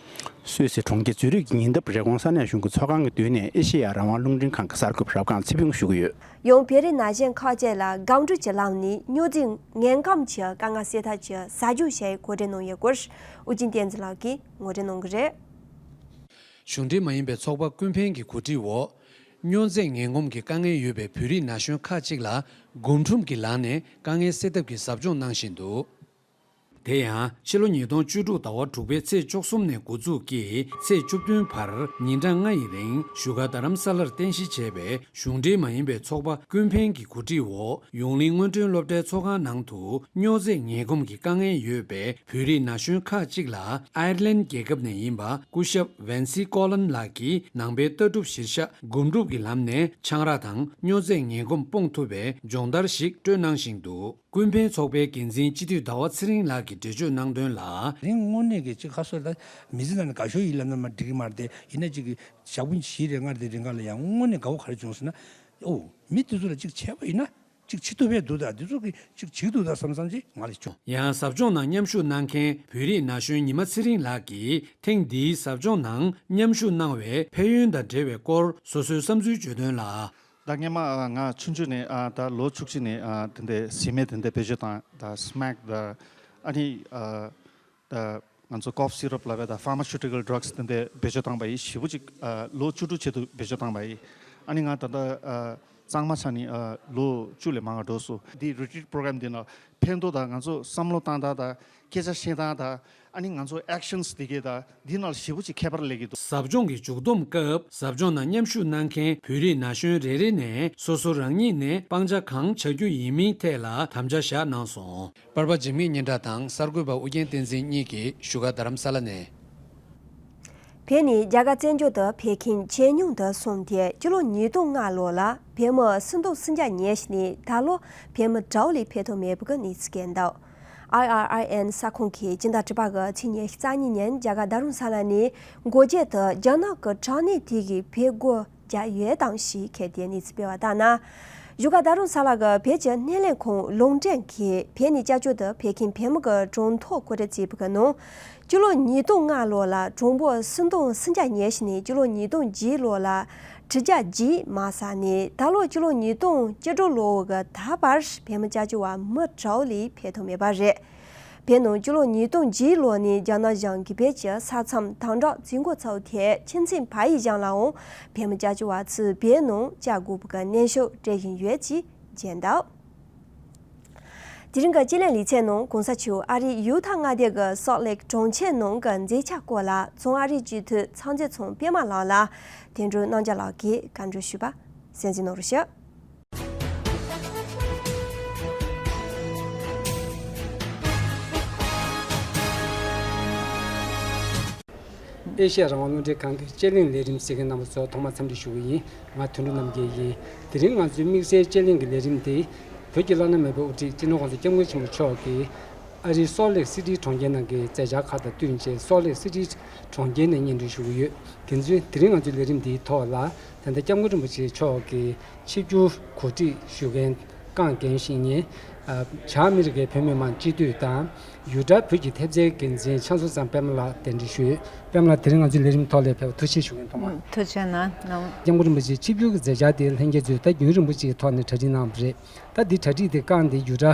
སུད་སི་གྲོང་ཁྱེར་ཛུ་རིག་གི་ཉེ་འདབས་རི་ཀོན་ས་གནས་གཞུང་གི་ཚོགས་ཁང་གི་མདུན་ནས་ཨེ་ཤེ་ཡ་རང་དབང་རླུང་འཕྲིན་ཁང་གི་གསར་འགོད་པ་རབ་སྒང་ཚེ་ཕུན་ཞུ་གི་ཡོད། ཡང་བོད་རིགས་ན་གཞོན་ཁག་ཅིག་ལ་སྒམ་དྲུག་གི་ལམ་ནས་སྨྱོ་རྫས་ངན་གོམས་ཀྱི་དཀའ་ངལ་སེལ་ཐབས་ཀྱི་ཟ་རྒྱུ་ཞེས་གོ་སྒྲིག་གནང་ཡོད་སྐོར་ཨུ་རྒྱན་བསྟན་འཛིན་ལགས་ཀྱིས་ངོ་སྤྲོད་གནང་གི་རེད། གཞུང་འབྲེལ་མ་ཡིན་པའི་ཚོགས་པ་ཀུན་ཕན་གྱི་གོ་སྒྲིག་འོག་སྨྱོ་རྫས་ངན་གོམས་ཀྱི་དཀའ་ངལ་ཡོད་པའི་བོད་རིགས་ན་གཞོན་ཁག་ཅིག་ལ་སྒོམ་སྒྲུབ་ཀྱི་ལམ་ནས་དཀའ་ངལ་སེལ་ཐབས་ཀྱི་ཟབ་སྦྱོང་གནང་བཞིན་འདུག་དེ་ཡང་ཕྱི་ལོ་ཉིས་སྟོང་བཅུ་དྲུག་ཟླ་བ་དྲུག་པའི་ཚེས་བཅུ་གསུམ་ནས་འགོ་འཛུགས་ཀྱིས་ཚེས་བཅུ་བདུན་བར་ཉིན་གྲངས་ལྔ་ཡི་རིང་བཞུགས་སྒར་རྡ་རམ་ས་ལར་རྟེན་གཞི་བྱས་པའི་གཞུང་འབྲེལ་མ་ཡིན་པའི་ཚོགས་པ་ཀུན་ཕན་གྱི་གོ་སྒྲིག་འོག་ཡོངས་གླིང་སྔོན་ཐོན་སློབ་གྲྭའི་ཚོགས་ཁང་ནང་དུ་སྨྱོ་རྫས་ངན་གོམས་ཀྱི་དཀའ་ངལ་ཡོད་པའི་བོད་རིགས་ན་གཞོན་ཁག་ཅིག་ལ་ཨའེར་ལན་རྒྱལ་ཁབ་ནས་ཡིན་པ་སྐུ་ཞབས་ཝན་སི་ཀོ་ལན་ལགས་ཀྱིས་ནང་པའི་ལྟ་གྲུབ་གཞིར་བཞག་སྒོམ་སྒྲུབ་ཀྱི་ལམ་ནས་ཆང་རག་དང་སྨྱོ་རྫས་ངན་གོམས་སྤོང་ཐུབ་པའི་སྦྱོང་བརྡར་ཞིག་སྤྲོད་གནང་བཞིན་འདུག་ཀུན་ཕན་ཚོགས་པའི་འགན་འཛིན་སྤྱི་འཐུས་ཟླ་བ་ཚེ་རིང་ལགས་ཀྱིས་འགྲེལ་བརྗོད་གནང་དོན་ལ། རིང་དངོས་གནས་ཀྱི་ཅིག་ཁ་སོ་ལ་མི་ཚེ་ནང་ནས་དགའ་ཤོས་ཡིན་ལབ་ན་མ་འགྲིག་གི་མ་རེད་དེ། ཡིན་ན་ཅིག་གི་ཞག་པོ་བཞི་རེ་ལྔ་རེ་རིང་ག་ལ་ཡང་དངོས་གནས་དགའ་བོ་ག་རེ་བྱུང་ཟེར་ན། ཨོ། མི་དེ་ཚོ་ལ་ཅིག་བྱས་པ་ཡིན་ན་ཅིག་བྱེད་ཐུབ་པས་འདུག་ད་དེ་ཚོ་གི་ཅིག་བྱེད་ཐུབ་ད་བསམ་བསམ་ཅིག་ང་ལ་བྱུང་། ཡང་ཟབ་སྦྱོང་ནང་མཉམ་ཞུགས་གནང་མཁན་བོད་རིགས་ན་གཞོན་ཉི་མ་ཚེ་རིང་ལགས་ཀྱིས་ཐེངས་འདིའི་ཟབ་སྦྱོང་ནང་མཉམ་ཞུགས་གནང་བའི་ཕན་ཡོན་དང་འབྲེལ་བའི་སྐོར་སོ་སོའི་བསམ་ཚུལ་བརྗོད་དོན་ལ། ད་སྔས་མ་ང་ཆུང་ཆུང་ནས་ད་ལོ་བཅུ་གཅིག་ནས་དེ་འདྲའི་བཟི་སྨན་དེ་འདྲ་བེད་སྤྱོད་བཏང་། ད་སྨེག་ད་ཨ་ནི་ད་ང་ཚོ་ཀོབ་སི་རབ་ལབ་པའི་ད་ཕར་མ་སུ་ཊི་ཀལ་ཌྲག་སི་དེ་འདྲ་བེད་སྤྱོད་བཏང་བ་ཡིན། ཞེ་པོ་ཅིག་ལོ་བཅུ་དྲུག་ཆེད་དུ་བེད་སྤྱོད་བཏང་བ་ཡིན། ཨ་ནི་ང་ད་ལྟ་གཙང་མ་ཆགས་ནས་ལོ་བཅུ་ལས་མང་བ་འགྲོ་སོང་། འདི་རི་ཊི་རིཊ་པོ་རོ་གྷ་རམ་འདི་ནང་ཕན་ཐོགས་དང་ང་ཚོ་བསམ་བློ་བཏང་སྟངས་དང་སྐད་ཆ་བཤད་སྟངས་དང་ཨ་ནི་ང་ཚོ་ཨེག་ཤན་སི་དེ་གས་དང་འདི་ནང་ཞེ་པོ་ཅིག་ཁྱད་པར་སླེབས་ཀྱི་འདུག་ཟབ་སྦྱོང་གི་མཇུག་བསྡོམས་སྐབས་ཟབ་སྦྱོང་ནང་མཉམ་ཞུགས་གནང་མཁན་བོད་རིགས་ན་གཞོན་རེ་རེ་ནས་སོ་སོ་རང་ཉིད་ནས་སྤང་བྱ་གང་བྱ་རྒྱུ་ཡིན་མིན་ཐད་ལ་དམ་བཅའ་བཞག་གནང་སོང་། པར་པ་འཇིགས་མེད་སྙན་གྲགས་དང་གསར་འགོད་པ་ཨུ་རྒྱན་བསྟན་འཛིན་གཉིས་ཀྱིས་བཞུགས་སྒར་རྡ་རམ་ས་ལ་ནས། བོད་ནས་རྒྱ་གར་བཙན་བྱོལ་དུ་ཕེབས་མཁན་ཇེ་ཉུང་དུ་སོང་སྟེ་སྤྱི་ལོ་ཉིས་སྟོང་ལྔ་ལོ་ལ་བོད་མི་སུམ་སྟོང་སུམ་བརྒྱ་ཉེ་ཤས་ནས་ད་ལོ་བོད་མི་དྲུག་ལས་ཕེབས་ཐུབ་མེད་པ་གི་གནས་ཚུལ་སྐྱེས་འདུག་ཨའི་ཨར་ཨའི་ཨེན་གསར་ཁང་གིས་སྤྱི་ཟླ་དྲུག་པ་གི་ཚེས་ཉི་ཤུ་རྩ་གཉིས་ཉིན་རྒྱ་གར་རྡ་རམ་ས་ལ་ནས་འགོ་བརྗོད་དུ་རྒྱ་ནག་གི་དྲག་གནོན་དེ་གིས་བོད་སྒོ་རྒྱག་ཡོད་དམ་ཞེས་འཁོད་དེ་གནས་ཚུལ་སྤེལ་བ་ལྟར་ན། བཞུགས་སྒར་རྡ་རམ་ས་ལ་གི་བོད་ཀྱི་སྣེ་ལེན་ཁང་ལུང་འདྲེན་གྱིས་བོད་ནས་སྐྱབས་བཅོལ་དུ་ཕེབས་མཁན་བོད་མི་གི་གྲངས་ཐོ་གོ་སྒྲིག་བྱས་པ་གི་ནང་། སྤྱི་ལོ་ཉིས་སྟོང་ལྔ་ལོ་ལ་གྲངས་འབོར་སུམ་སྟོང་སུམ་བརྒྱ་ཉེ་ཤས་ནས་སྤྱི་ལོ་ཉིས་སྟོང་བརྒྱད་ལོ་ལ་དྲུག་བརྒྱ་བརྒྱད་མ་ཟིན་ནས་ད་ལོ་སྤྱི་ལོ་ཉིས་སྟོང་བཅུ་དྲུག་ལོ་གི་ད་བར་བོད་མི་སྐྱབས་བཅོལ་བ་མི་དྲུག་ལས་ཕེབས་ཐུབ་མེད་པ་རེད། བོད་ནང་སྤྱི་ལོ་ཉིས་སྟོང་བརྒྱད་ལོ་ནས་རྒྱ་ནག་གཞུང་གིས་བོད་ཀྱི་ས་མཚམས་དམ་དྲག་བྱེད་འགོ་ཚུགས་ཐད་ཁྱིམ་མཚེས་བལ་ཡུལ་གཞུང་ལའང་བོད་མི་སྐྱབས་བཅོལ་བ་ཚོས་བོད་ནང་བཅར་དགོས་པ་གི་གནོན་ཤུགས་སྤྲད་བཞིན་ཡོད་ཅེས་བརྗོད་འདུག་དེ་རིང་གི་སྤྱི་གླེང་ལེ་ཚན་ནང་གོང་ས་མཆོག་ཨ་རིའི་ཡུ་ཐ་མངའ་སྡེ་གི་སོལ་ལེག་གྲོང་ཁྱེར་ནང་གི་མཛད་འཆར་སྐོར་ལ་བཙོན་ཨ་རིའི་སྤྱི་འཐུས་ཚང་ཚེ་ཚང་པད་མ་ལགས་ལ་དོན་གྲུབ་རྣམ་རྒྱལ་ལགས་ཀྱིས་བཀའ་འདྲི་ཞུས་པ་གསན་གཟིགས་གནང་རོགས་ཞུ། ཨེ་ཤ་ཡ་རང་དབང་རླུང་འཕྲིན་ཁང་གི་དཔྱད་གླེང་ལས་རིམ་གཟིགས་མཁན་རྣམ་པ་ཚོ་ཐོག་མར་འཚམས་འདྲི་ཞུ་གི་ཡིན། ང་དོན་གྲུབ་རྣམ་རྒྱལ་ཡིན། དེ་རིང་ང་ཚོའི་དམིགས་བསལ་དཔྱད་གླེང་གི་ལས་རིམ་དེ། བོད་ཀྱི་བླ་ན་མེད་པའི་དབུ་ཁྲིད་སྤྱི་ནོར་༸གོང་ས་༸སྐྱབས་མགོན་ཆེན་པོ་མཆོག་གིས་ཨ་རིའི་སོལ་ལེག་སི་ཊི་གྲོང་ཁྱེར་ནང་གི་མཛད་འཆར་ཁག་དང་བསྟུན་བྱས་སོལ་ལེག་སི་ཊི་གྲོང་ཁྱེར་ནས་སྙན་སྒྲོན་ཞུ་གི་ཡོད། དེ་ཚོས་དེ་རིང་ང་ཚོའི་ལས་རིམ་འདིའི་ཐོག་ལ་ད་ལྟ་སྐྱབས་མགོན་རིན་པོ་ཆེ་མཆོག་གིས་ཆིབས་བསྒྱུར་གོ་སྒྲིག་ཞུ་མཁན་རྐང་འགན་བཞེས་མཁན་བྱང་ཨ་མི་རི་ཀའི་བོད་མི་མང་སྤྱི་འཐུས་དང་། ཡུ་ཊ་བོད་ཀྱི་ཐེབས་རྩའི་འགན་འཛིན་ཆང་བཟང་ཚང་པད་མ་ལགས་གདན་འདྲེན་ཞུས། པད་མ་ལགས་དེ་རིང་ང་ཚོའི་ལས་རིམ་ཐོག་ལ་ཕེབས་པར་ཐུགས་རྗེ་ཆེ་ཞུ་མཁན་ཐོག་མ། ཐུགས་རྗེ་གནང་། སྐྱབས་མགོན་རིན་པོ་ཆེ་ཆིབས་བསྒྱུར་གྱི་མཛད་འཆར་དེ་ལྷན་རྒྱས་ཚོས་ད་རྒྱུན་རིང་པོ་ཅིག་གི་ཐོག་ནས་གྲ་སྒྲིག་གནང་བ་རེད། ད་འདི་གྲ་སྒྲིག་དེ་བསྐངས་ཏེ་ཡུ་ཊ་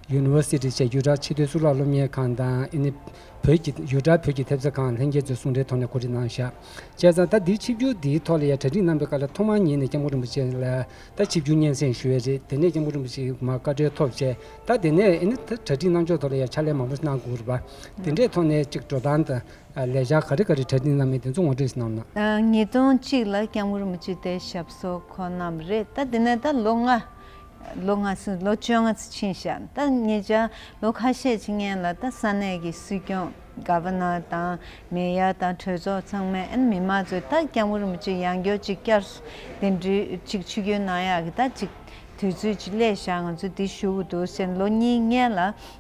ཡུ་ནི་ཝར་སི་ཊི་བྱས་ཡུ་ཊ་ཆེས་མཐོའི་གཙུག་ལག་སློབ་གཉེར་ཁང་དང་ཨ་ནི་བོད་ཀྱི་ཡུ་ཊ་བོད་ཀྱི་ཐེབས་རྩ་ཁང་ལྷན་རྒྱས་ཚོས་ཟུང་འབྲེལ་ཐོག་ནས་གོ་སྒྲིག་གནང་བཞག་བྱས་ཙང་ད་འདིའི་ཆིབས་བསྒྱུར་འདིའི་ཐོག་ལ་ཡང་གྲ་སྒྲིག་གནང་པའི་སྐབས་ལ་ཐོག་མར་ཉིད་ནས་སྐྱབས་མགོན་རིན་པོ་ཆེ་ལ་ད་ཆིབས་བསྒྱུར་སྙན་སེང་ཞུ་ཡས་རེད། དེ་ནས་སྐྱབས་མགོན་རིན་པོ་ཆེ་མར་བཀའ་འཁྲོལ་ཐོབ་བྱས་ད་དེ་ནས་ཨ་ནི་ད་གྲ་སྒྲིག་གནང་ཕྱོགས་ཐོག་ལ་ཡང་ཕྱག་ལས་མང་པོ་གནང་དགོས་རེད་པ། དེ་འདྲའི་ཐོག་ནས་ཅིག་འགྲོ་སྟངས་དང་ལས་འཆར་ག་རེ་ག་རེ་གྲ་སྒྲིག་གནང་མིན་དེ་ཚོ་ངོ་སྤྲོད་ཞིག་གནང་ན། ཉིས་སྟོང་གཅིག་ལ་སྐྱབས་མགོན་རིན་པོ་ཆེ་དེ་ཞབས་སོར་འཁོད་གནང་བ་རེད། ད་དེ་ནས་ད་ལོ་ལྔ། ལོ་ལྔ་ཟིན་ལོ་བཅོ་ལྔ་ཙམ་ཕྱིན་ཤག་ད་ཉེ་ཆར་ལོ་ཁ་ཤས་ཅིག་སྔོན་ལ་ད་ས་གནས་ཀྱི་སྲིད་སྐྱོང་ག་ཝར་ནར་དང་མེ་ཡར་དང་གྲོས་ཚོགས་ཚང་མས་ཨན་མི་མང་ཚོས་ད་སྐྱབས་མགོན་རིན་པོ་ཆེ་ཡང་བསྐྱར་ཅིག་བསྐྱར་གདན་འདྲེན་ཅིག་ཆིབས་བསྒྱུར་གནང་ཡག་གི་ད་ཅིག་དུས་ཚོད་ཅིག་སླེབས་ཤག་ང་ཚོས་འདི་ཞུ་གི་འདུག་ཟེར་ལོ་གཉིས་སྔོན་ལ་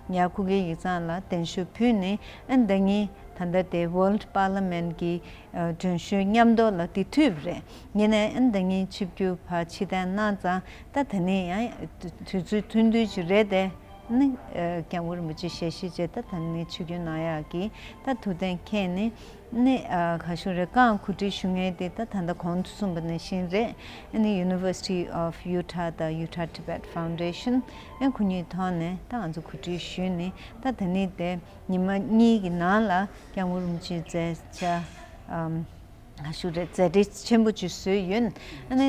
ཡ་ཁུ་གེ་ཡིག་ཚང་ལ་གདན་ཞུ་ཕུལ་ནས་ཨན་ཟླ་ཉིན་ད་ལྟ་དེ་World Parliament གི་མགྲོན་ཤོས་མཉམ་དུ་ལ་དེ་ཐུབ་རེད། ཡིན་ནའི་ཨ་ནི་ཟླ་ཉིན་ཆིབས་བསྒྱུར་ཕར་ཕྱིར་འཐེན་གནང་ཙང་ད་ད་ནི་ཡང་དུས་ཚོད་ཐུང་ཐུང་ཅིག་རེད་དེ། ནི་སྐྱབས་མགོན་རིན་པོ་ཆེ་ཞལ་བཞེས་བྱས། ད་ད་ནི་ཆིབས་བསྒྱུར་གནང་ཡག་གི་ད་ཐུགས་གཏན་འཁེལ་ནས་ནི་ག་ཞུ་རེད། རྐང་གོ་སྒྲིག་ཞུ་མཁན་དེ་ད་ད་ལྟ་གོང་དུ་གསུངས་པ་ནང་བཞིན་རེད། ཨ་ནི་University of Utah དང་Utah Tibet Foundation ཨ་ཁོ་གཉིས་ཐོག་ནས་ད་ང་ཚོ་གོ་སྒྲིག་ཞུས་ནས། ད་ད་ནི་དེ་ཉི་མ་གཉིས་ཀྱི་ནང་ལ་སྐྱབས་མགོན་རིན་པོ་ཆེ་མཛད་བྱ་ཨམ། ག་ཞུ་རེད། མཛད་བྲེལ་ཆེན་པོ་ཅིག་བཟོས་ཡོད། ཨ་ནི་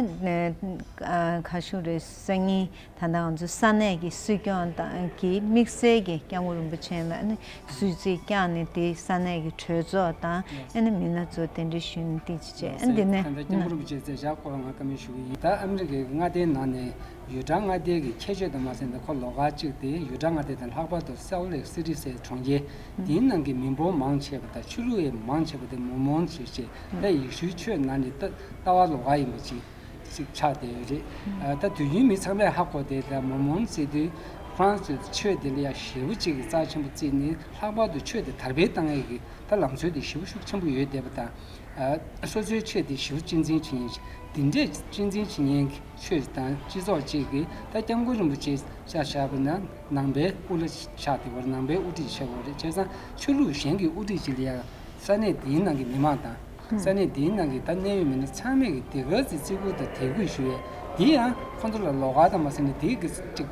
ཨ་ག་ཞུ་རེད། སང་ཉིན་ད་ལྟ་ང་ཚོ་ས་གནས་ཀྱི་སྲིད་སྐྱོང་དང་གི་དམིགས་བསལ་གྱི་སྐྱབས་མགོན་རིན་པོ་ཆེ་ལ་ཨ་ནི་གསོལ་ཚིགས་བསྐྱངས་ནས། དེ་ས་གནས་ཀྱི་གྲོས་ཚོགས་དང་ཨ་ནི་མི་སྣ་ཚོ་གདན་འདྲེན་ཞུས་ནས་དེ་ཅི་བྱས། ཨ་ནི་དེ་ནས་ད་ལྟ་སྐྱབས་མགོན་རིན་པོ་ཆེ་མཛད་བྱ་སྐོར་ལ་ང་བཀའ་མོལ་ཞུ་གི་ཡིན། ད་ཨ་མི་རི་ཀའི་མངའ་སྡེའི་ནང་ནས་ཡུ་ཊ་མངའ་སྡེ་གི་ཁྱད་ཆོས་དང་མ་ཟད་ནས་ཁོ་ལོགས་ཀ་གཅིག་དེ་ཡུ་ཊ་མངའ་སྡེ་དང་ལྷག་པར་དུ་སོལ་ལེག་སི་ཊི་ཟེར་གྲོང་ཁྱེར་དེའི་ནང་གི་མི་འབོར་མང་ཆེ་བ་དང་ཆོས་ལུགས་ཡང་མང་ཆེ་བ་དེ་མོར་མོན་ཞེས་བྱས། ད་ཡེ་ཤུའི་ཆོས་ནང་ནས་ད་ལྟ་བ་ལོགས་ཀ་ཡིན་པ་ཅིག་ཅིག་ཆགས་བསྡད་ཡོད་རེད། ཨ་ད་དུས་རྒྱུན་མི་ཚང་མས་ཧ་གོ་བསྡད། ད་མོར་མོན་ཟེར་དུས་ཁོ་རང་ཚོའི་ཆོས་དེ་ལ་ཡང་ཞེ་པོ་ཅིག་གི་རྩ་ཆེན་པོ་བརྩིས་ནས། ལྷག་པར་དུ་ཆོས་དེ་དར་སྤེལ་བཏང་ཡས་ཀྱི་ད་ལམ་སྲོལ་དེ་ཞེ་པོ་ཤུགས་ཆེན་པོ་ཡོད་བསྡད་པ་དང་། ཨ་སོ་སོའི་ཆོས་དེ་ཞེ་པོ་གཅེས་འཛིན་བྱེད་མཁན་ཞིག་འདི་འདྲས་གཅེས་འཛིན་བྱེད་མཁན་གྱི་ཆོས་དང་སྤྱི་ཚོགས་ཅིག་གིས་ད་སྐྱབས་མགོན་རིན་པོ་ཆེ་ཆ་བཞག་པ་ན་ནང་པའི་དབུ་བླ་ཆགས་བསྡད་པ་རེད། ནང་པའི་དབུ་ཁྲིད་ཆགས་པ་རེད། བྱས་ཙང་ཆོས་ལུགས་གཞན་གྱི་དབུ་ཁྲིད་ཅིག་ལ་ཡང་ས་གནས་དེའི་ནང་གི་མི་མང་དང་། ཧུམ། ས་གནས་དེའི་ནང་གི་ད་གནད་ཡོད་མི་སྣ་ཚང་མས་ཀྱི་དེ་ག་ཚོད་བརྩི་བཀུར་དང་དད་གུས་ཞུ་ཡས་དེ་ཡང་ཁོང་ཚོ་ལ་ལོགས་ཀ་དང་མ་ཟད་ནས་དེའི་གི་ཅིག་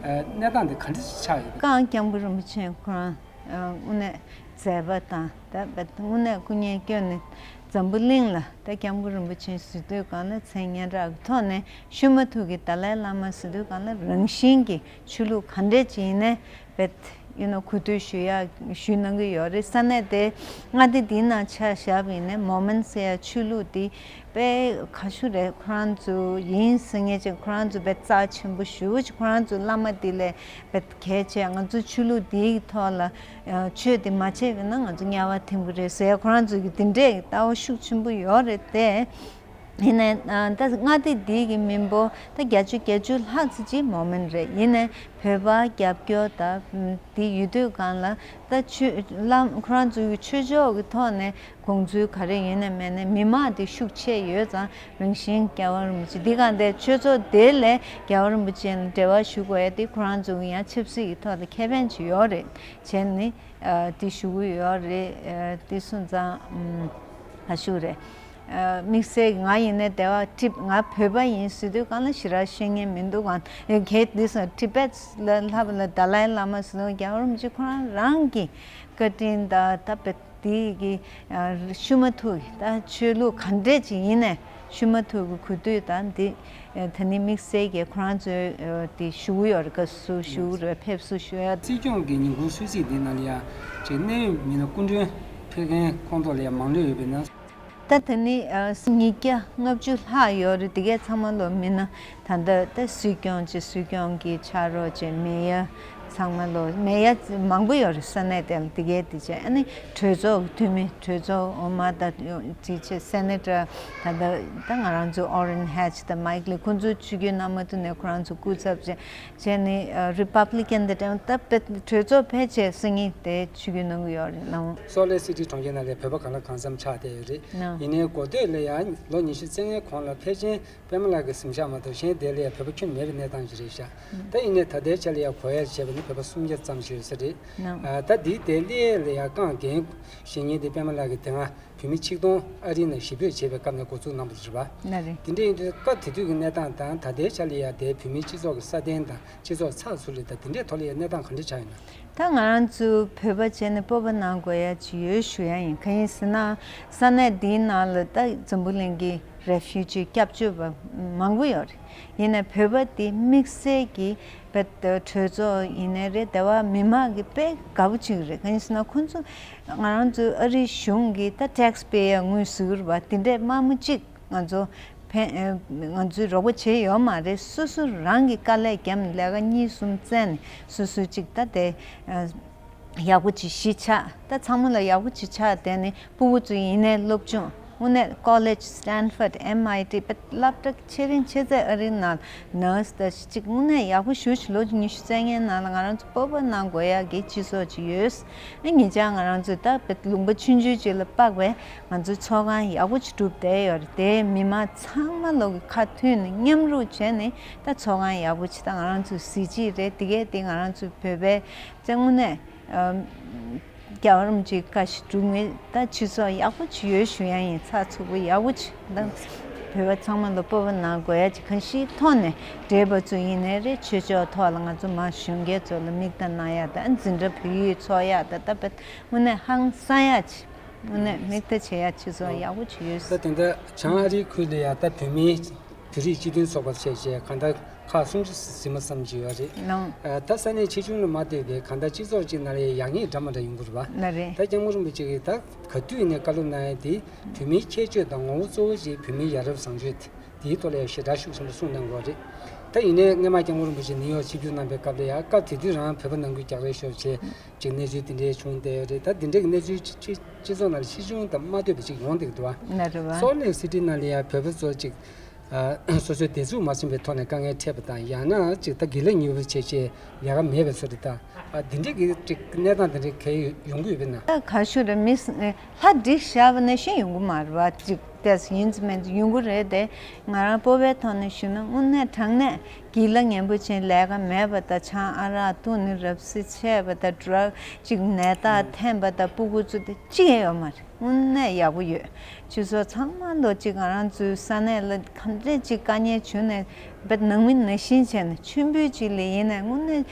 ཨ་གནས་སྟངས་དེ་ག་འདྲ་ཆགས་ཡོད་པ། ཀང་སྐྱབས་མགོན་རིན་པོ་ཆེ་ཁོ་རང་ཨ་དངོས་གནས་མཛད་པ་དང་། ད་དངོས་གནས་སྐུ་ངལ་བསྐྱོན་ནས་འཛམ་བུ་གླིང་ལ་ད་སྐྱབས་མགོན་རིན་པོ་ཆེ་ཟེར་དུས་སྒང་ལ་མཚན་སྙན་གྲགས་ཀྱི་ཐོག་ནས་ཞུ་མ་ཐུབ་ཀྱི། ཏཱ་ལའི་བླ་མ་ཟེར་དུས་སྒང་ལ་རང་བཞིན་གྱི་ཆོས་ལུགས་ག་འདྲས་ཅིག་ཡིན་ནའི་བེད་ཡིན་ནོ་གུས་འདུད་ཞུ་ཡག་ཞུ་གནང་གི་ཡོད་རེད། ས་གནས་དེ་མངའ་སྡེ་འདིའི་ནང་ཆ་བཞག་པ་ཡིན་ནའི་མོར་མོན་ཟེར་ཡག་ཆོས་ལུགས་འདི་དཔེ་ག་ཞུ་རེད། ཁོ་རང་ཚོ་ཡིན་ཟེར་མཁན་ཅིག་ཁོ་རང་ཚོ་དཔེ་རྩ་ཆེན་པོ་ཞེ་པོ་ཅིག་ཁོ་རང་ཚོའི་བླ་མ་འདི་ལས་དཔེ་གལ་ཆེ། ང་ཚོ་ཆོས་ལུགས་འདིའི་ཐོག་ལ་ཆོས་འདི་མ་བྱས་པ་ཡིན་ན་ང་ཚོ་དམྱལ་བ་ཐིམ་གྱི་རེད་ཟེར་ཡག་ཁོ་རང་ཚོ་གི་འདི་འདྲའི་ལྟ་བ་ཤུགས་ཆེན་པོ་ཡོད་རེད་དེ། ཡིན་ནའི་ཨ་ད་མངའ་སྡེ་འདི་གི་མི་འབོར་ད་བརྒྱད་ཅུ་གྱ་བཅུ་ལྷག་ཙམ་ཅིག་མོར་མོན་རེད། ཡིན་ནའི་བོད་པ་རྒྱབ་སྐྱོར་དང་འདི་ཡོད་དུས་སྒང་ལ་ད་ཆོས་བླ་ཁོ་རང་ཚོའི་ཆོས་ཕྱོགས་ཀྱི་ཐོག་ནས་དགོངས་ཚུལ་ག་རེ་ཡོད་ནའི་མེད་ནའི་མི་མང་དེ་ཤུགས་ཆེ་ཡོད་ཙང་། རང་བཞིན་རྒྱལ་བ་རིན་པོ་ཆེ་འདི་གང་དེ་ཆོས་ཚོགས་དེ་ལས་རྒྱལ་བ་རིན་པོ་ཆེ་ལ་འབྲེལ་བ་ཞུ་དགོས་ཡ་དེ་ཁོ་རང་ཚོ་གི་ཡང་ཆབ་སྲིད་ཀྱི་ཐོག་ལ་ཁེ་ཕན་ཅིག་ཡོད་རེད་བྱས་ནས་ཨ་དེ་ཞུ་གི་ཡོད་རེད། ཨ་དེ་སོང་ཙང་ཨམ་ཨ་ཞུ་རེད། ཨ་དམིགས་བསལ་གྱི་ང་ཡིན་ནའི་དེ་བ་ཊི་ང་བོད་པ་ཡིན་ཟེར་དུས་སྒང་ལ་ཞེ་དྲག་ཤེས་མཁན་མི་འདུག་གང་ཡང་གལ་ཏེ་སོང་ཊི་བེཊ་ལ་ལྷག་པ་ལ་ཏཱ་ལའི་བླ་མ་ཟེར་དུས་རྒྱལ་བ་རིན་པོ་ཆེ་ཁོ་རང་རང་གི་བཀའ་དྲིན་དང་ད་བེད་དེ་གི་ཨ་ཞུ་མ་ཐུབ་ཀྱི། ད་ཆོས་ལུགས་ག་འདྲས་ཅིག་ཡིན་ནའི་ཞུ་མ་ཐུབ་ཀྱི་གུས་འདུད་དང་འདི་ཨ་ད་ནི་དམིགས་བསལ་གྱི་ཁོ་རང་ཚོའི་ཨ་དེ་ཞུ་གི་ཡོད་རེད། དགའ་བསུ་ཞུ་གི་རེད། ཕེབས་བསུ་ཞུ་ཡ། སྲིད་སྐྱོང་གི་ཉིན་གུང་གསོལ་ཚིགས་འདི་ནང་ལ་ཡང་ཅིག་གནད་ཡོད་མི་སྣ་སྐུ་མགྲོན་ཕེབས་མཁན་ཁོང་ཚོ་ལ་ཡང་མང་ལོས་ཡོད་པས་ན། ད་ད་ནི་ཨ་ཉིས་བརྒྱ་ལྔ་བཅུ་ལྷག་ཡོད་རེད། དེ་གས་ཚང་མ་ལོ་མི་སྣ་ད་ལྟ་ད་སྲིད་སྐྱོང་བཅས་སྲིད་སྐྱོང་གི་ཕྱག་རོགས་བཅས་མེ་ཡར་ཚང་མ་ལོ་མེ་ཡར་མང་པོ་ཡོད་རེད། ས་གནས་དེ་ལ་དེ་གས་དེ་བཅས་ཨ་ནི་གྲོས་ཚོགས་ཀྱི་འཐུས་མི་གྲོས་ཚོགས་འོག་མ་ད་དེ་བཅས་སེ་ནེ་ཊར་ད་ལྟ་ད་ང་རང་ཚོ་ཨོ་རེན་ཧེཆ་དང་མའིག་ལི་ཁོང་ཚོ་ཆིབས་བསྒྱུར་གནང་མ་ཐུབ་ནས་ཁོ་རང་ཚོ་སྐུ་ཚབ་བཅས་བྱས་ནས་རི་པབ་ལི་ཀན་དེ་དྲན་ད་དཔེ་གྲོས་ཚོགས་ཕལ་ཆེར་སང་ཉིན་དེ་ཆིབས་བསྒྱུར་གནང་གི་ཡོད་རེད་ལགས། སོལ་ལེག་སི་ཊི་གྲོང་ཁྱེར་ནང་ལ་བོད་པ་གང་ལ་གང་འཚམ་ཆགས་བསྡད་ཡོད་རེད། ནོ། ཡིན་ནའི་འགོ་སྟོད་ལ་ཡང་ལོ་ཉི་ཤུ་རྩ་ལྔའི་གོང་ལ་ཕལ་ཆེར་པད་མ་ལགས་ཀྱི་གཟིམ་ཤག་མ་གཏོགས་གཞན་དེ་ལ་ཡང་བོད་པ་ཁྱོན་མེད་པའི་གནས་སྟངས་ཤིག་རེད་ཤག་ད་ཡིན་ནའི་ད་ལྟའི་ཆ་ལ་ཡང་གོ་ཡ་བྱས་པ་ནི་བོད་པ་སུམ་བརྒྱ་ཙམ་ཞིག་ཡོད་ས་རེད། ནོ། ཨ་ད་འདིའི་དེ་སླེབས་ཡས་ལ་ཡང་རྐང་འགན་བཞེས་མཁན་དེ་པད་མ་ལགས་ཀྱིས་དེ་སྔ་བོད་མི་ཆིག་སྟོང་ཨ་རིའི་ནང་གཞིས་སྤོས་བྱས་པའི་སྐབས་ནས་འགོ་འཛུགས་གནང་བ་རེད་པ། ལགས་རེད། དེ་འདྲ་ཡིན་དུས་སྐབས་དེ་དུས་ཀྱི་གནས་སྟངས་དང་ད་ལྟའི་ཆ་ལ་ཡང་དེ་བོད་མིའི་སྤྱི་ཚོགས་ཀྱི་སྲ་བརྟན་དང་སྤྱི་ཚོགས་ཚགས་ཚུད་རེད། ད་དེ་འདྲའི་ཐོག་ལ་ཡང་གནས་སྟངས་ག་འདྲ་ཆགས་ཡོད་ན། ད་ང་རང་ཚོ་བོད་པ་བྱས་ནས་སྤོབས་པ་གནང་དགོས་ཡ་ཅིག་ཡོད་ཞུ་ཡ་ཡིན། གང་ཡིན་ཟེར་ན་ས་གནས་འདིའི་ནང་ལ་ད་འཛམ་བུ་གླིང་གི་རེ་ཕུ་ཇི་སྐྱབས་བཅོལ་བ་མང་པོ་ཡོད་རེད། ཡིན་ནའི་བོད་པ་དེ་དམིགས་བསལ་གྱི་བོད་གྲོས་ཚོགས་ཡིན་ནའི་རེད། དེ་བ་མི་མང་གི་དཔེ་དགའ་པོ་ཅིག་རེད། གང་ཡིན་ཟེར་ན་ཁོང་ཚོ་ང་རང་ཚོ་ཨ་རིའི་གཞུང་གི་ད་ཊེག་སི་པེ་ཡར་དངུལ་ཟུར་བ་དེ་འདྲས་དམའ་མོ་གཅིག་ང་ཚོ་ཕན་ཨ་ང་ཚོས་རོགས་པ་བྱས་ཡོད་མ་རེད། སོ་སོ་རང་གི་དཀའ་ལས་བརྒྱབ་ནས་ལས་ཀ་གཉིས་གསུམ་བཙལ་ནས་སོ་སོ་གཅིག་ད་དེ་ཨ་ཡག་པོ་ཅིག་གཞིས་ཆགས། ད་ཚང་མ་ལ་ཡག་པོ་ཅིག་ཆགས་བསྡད་ནས་སྤུ་གུ་ཚོ་ཡིན་ནའི་སློབ་སྦྱོང་ དངོས་གནས་ཀོ་ལེཇ་སི་ཊན་ཕོར་ཌི་ཨེམ་ཨའི་ཊི་དཔེ་སློབ་གྲྭ་ཆེ་རིང་ཆེ་ཚད་ཨ་རིའི་ནང་ནར་སི་དང་གཅིག་དངོས་གནས་ཡག་པོ་ཞེ་པོ་ཅིག་ལོ་ཉི་ཤུ་རྩ་ལྔའི་ནང་ལ་ང་རང་ཚོ་སྤོབས་པ་གནང་དགོས་ཡག་གི་སྤྱི་ཚོགས་ཅིག་ཡོད། ཨ་ཉེ་ཆར་ང་རང་ཚོས་ད་དཔེ་ལུང་པ་ཆུང་ཆུང་ཅིག་ལ་དཔག་པའི་ང་ཚོའི་ཚོགས་ཁང་ཡག་པོ་ཅིག་གྲུབ་བསྡད་ཡོད་རེད། དེའི་མི་མང་ཚང་མ་ལོག་གི་ཁ་མཐུན་ནས་མཉམ་རུབ་བྱས་ནས་ད་ཚོགས་ཁང་ཡག་པོ་ཅིག་ད་ང་རང་ཚོའི་གཟི་བརྗིད་རེད། དེ་གས་དེ་ང་རང་ཚོའི་བོད་པའི་ད་དངོས་གནས་ཨམ། རྒྱལ་བ་རིན་པོ་ཆེའི་བཀའ་བཞིན་སྒྲུབ་མཁན་ད་སྤྱི་ཚོགས་ཡག་པོ་ཅིག་ཡོད་ཞུ་ཡ་ཡིན། ཚགས་ཚུད་པོ་ཡག་པོ་ཅིག་ད་བོད་པ་ཚང་མ་ལ་སྤོབས་པ་གནང་དགོས་ཡ་ཅིག་གང་ཞིག་ཐོག་ནས་བགྲེས་པ་ཚོ་ཡིན་ནའི་རེད། ཆོས་ཕྱོགས་ཐོག་ལ་ང་ཚོ་མ་གཞོན་སྐྱེས་ཚོ་ལ་མིག་ལྟ་གནང་ཡ་ད་འཛིན་གྲྭ་བོད་ཡིག་ཚོགས་ཡ་ད་ད་དཔེ་དངོས་གནས་ཧང་སང་ཡ་ཅིག་དངོས་གནས་མིག་ལྟ་བྱེད་ཡ་སྤྱི་ཚོགས་ཡག་པོ་ཅིག་ཡོད། ད་དེ་འདྲ་བྱང་ཨ་རིའི་ཁུལ་ལ་ཡ་ད་བོད་མིའི་བོད་རིགས་སྤྱི་མཐུན་ཚོགས་པ་བྱས་བྱས་གང་ལྟར་ཁག་སུམ་ཅུ་ཟིན་པ་ཙམ་ཅིག་ཡོད་རེད། ལགས། ཨ། ད་ས་གནས་ཆེ་ཆུང་ལ་མ་ལྟོས་པའི་གང་ལྟར་སྤྱི་ཚོགས་ཅིག་ནང་ལ་ཡག་ཉེས་འདྲ་མི་འདྲ་ཡོང་གི་རེད་པ། ལགས་རེད། ད་སྐྱབས་མགོན་རིན་པོ་ཆེ་གིས་ད་ག་དུས་ཡིན་ནའི་བཀའ་སློབ་གནང་ཡ་དེ་བོད་མིའི་ཁྱད་ཆོས་དང་ངོ་བོ་གཙོ་བོ་ཅིག་བོད་མིའི་ཡ་རབས་བཟང་སྤྱོད་དེའི་ཐོག་ལ་ཡ་ཞེ་དྲག་ཤུགས་ཆེན་པོ་གསུངས་གནང་གི་ཡོད་རེད། ད་ཡིན་ནའི་སྔོན་མ་སྐྱབས་མགོན་རིན་པོ་ཆེ་ནིའུ་ཡོག་ཆིབས་བསྒྱུར་གནང་པའི་སྐབས་ལ་ཡ་སྐབས་དེ་དུས་རང་བོད་པ་ནང་ཁུལ་རྒྱག་རེས་ཤོར་བྱས་ཅིག་གནས་ཚུལ་དེ་འདྲའི་བྱུང་བསྡད་ཡོད་རེད། ད་དེ་འདྲའི་གནས་ཚུལ་སྤྱི་སྤྱི་ཚོགས་ནང་ལ་ཕྱིས་འབྱུང་དང་མ་ལྟོས་པ་ཅིག་ཡོང་བསྡད་ཀྱི་འདུག་བ། ལགས་རེད་བ། སོལ་ལེག་སི་ཊི་ནང་ལ་ཡ་བོད་པ་ཚོ་ཅིག་ཨ། སོ་སོའི་བདེ་སྡུག་མ་མཚོན་པའི་ཐོག་ནས་དཀའ་ངལ་འཕྲད་པ་དང་ཡང་ན་ཅིག་ད་དགེ་ལས་མྱུར་པོ་བྱས་བྱས་ལས་ཀ་མེད་པའི་ཚོད་དེ་དང་། ཨ། འདི་འདྲའི་གི་ཅིག་གནས་སྟངས་དེ་འདྲའི་གལ་ཡོང་གི་ཡོད་པས་ན། ད་ག་ཞུ་རེད། མི་ལྷ་བསྒྲིགས་བཞག་པ་ནང་བཞིན་ཡོང་གི་མ་རེད་བ། ཅིག་ཏེས་ཡིན་ཙམ་མིན་ཙམ་ཡོང་གི་རེད་དེ། ང་རང་སྤོབས་པའི་ཐོག་ནས་ཞུས་ན་དངོས་གནས་དྲང་གནས་དགེ་ལས་ངན་པོ་བྱས་ལས་ཀ་མེད་པ་དང་ཆང་ཨ་རག་བཏུང་ནས་རབ་གསལ་ཆད་པ་དང་ཌྲག་ཅིག་ནད་རྟགས་འཐེན་པ་དང་སྤུ་གུ་ཚོ་དེ་གཅིག་ཡང་ཡོད་མ་རེད། དངོས་གནས་ཡག་པོ་ཡོད། སྤྱི་ཚོགས་ཚང་མ་ལོ་གཅིག་ང་རང་ཚོའི་ས་གནས་ལ་ག་འདྲས་ཅིག་དཀའ་ངལ་བྱུང་ནས་བེད་ནང་མི་ནང་བཞིན་བྱས་ནས་མཆོད་འབུལ་ཅིག་ལ་ཡིན་ནའི་དངོས་གནས་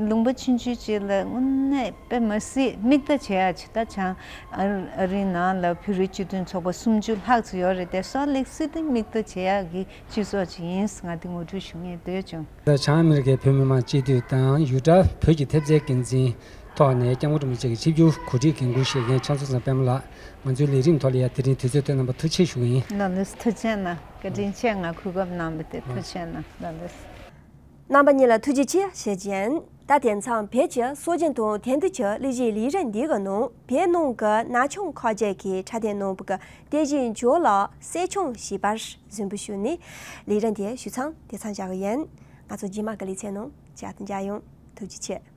ལུང་པ་ཆུང་ཆུང་ཅིག་ལ་དངོས་གནས་དཔེ་མ་སྲིད་མིག་ལྟ་བྱེད་ཡ་ཅིག་ད་བྱང་ཨ་རིའི་ནང་ལ་བོད་རིགས་སྤྱི་མཐུན་ཚོགས་པ་སུམ་ཅུ་ལྷག་ཙམ་ཡོད་རེད་དེ། སོལ་ལེག་སི་ཊི་མིག་ལྟ་བྱེད་ཡ་གི་སྤྱི་ཚོགས་ཅིག་ཡིན། ང་དེ་ངོ་སྤྲོད་ཞུ་སྙིང་འདོད་བྱུང་། ད་བྱང་ཨ་མི་རི་ཀའི་བོད་མི་མང་སྤྱི་འཐུས་དང་ཡུ་ཊ་བོད་ཀྱི་ཐེབས་རྩའི་འགན་འཛིན་ཐོག་ནས་སྐྱབས་མགོན་རིན་པོ་ཆེ་གི་ཆིབས་བསྒྱུར་གོ་སྒྲིག་འགན་འཁུར་བཞེས་མཁན་ཕྱག་མཛོད་ཚང་པད་མ་ལགས། ང་ཚོའི་ལས་རིམ་ཐོག་ལ་ཡང་དེ་རིང་དུས་ཚོད་བཏོན་གནང་བར་ཐུགས་རྗེ་ཆེ་ཞུ་གི་ཡིན། ལགས་ལགས་སོ། ཐུགས་རྗེ་གནང་། བཀའ་དྲིན་ཆེ། ང་གོ་སྐབས་གནང་བ་དེ་ཐུགས་རྗེ་གནང་། ལགས་ལགས་སོ། རྣམ་པ་གཉིས་ལ་ཐུགས་རྗེ་ཆེ་ཞུ་རྒྱུ་ཡིན། ད་དེང་སང་བོད་ཀྱི་སྲོལ་རྒྱུན་དང་དེང་དུས་ཀྱི་གླུ་གཞས་ལས་རིམ་འདི་གི་ནང་བོད་ནང་གི་ན་ཆུང་ཁ་རྒྱ་གི་འཁྲབ་སྟོན་གནང་བ་གི་དེ་བཞིན་ཇོ་ལགས་གསེར་ཆུང་ཞེས་པར་གཟིགས་འབུལ་ཞུས་ནས་ལས་རིམ་དེ་ཞུ་མཚམས་དེ་ཙམ་བཞག་གི་ཡིན། ང་ཚོ་རྗེས་མ་གི་ལེ་ཚན་ནང་བཅར་དུ་མཇལ་ཡོང་། ཐུགས་རྗེ་ཆེ།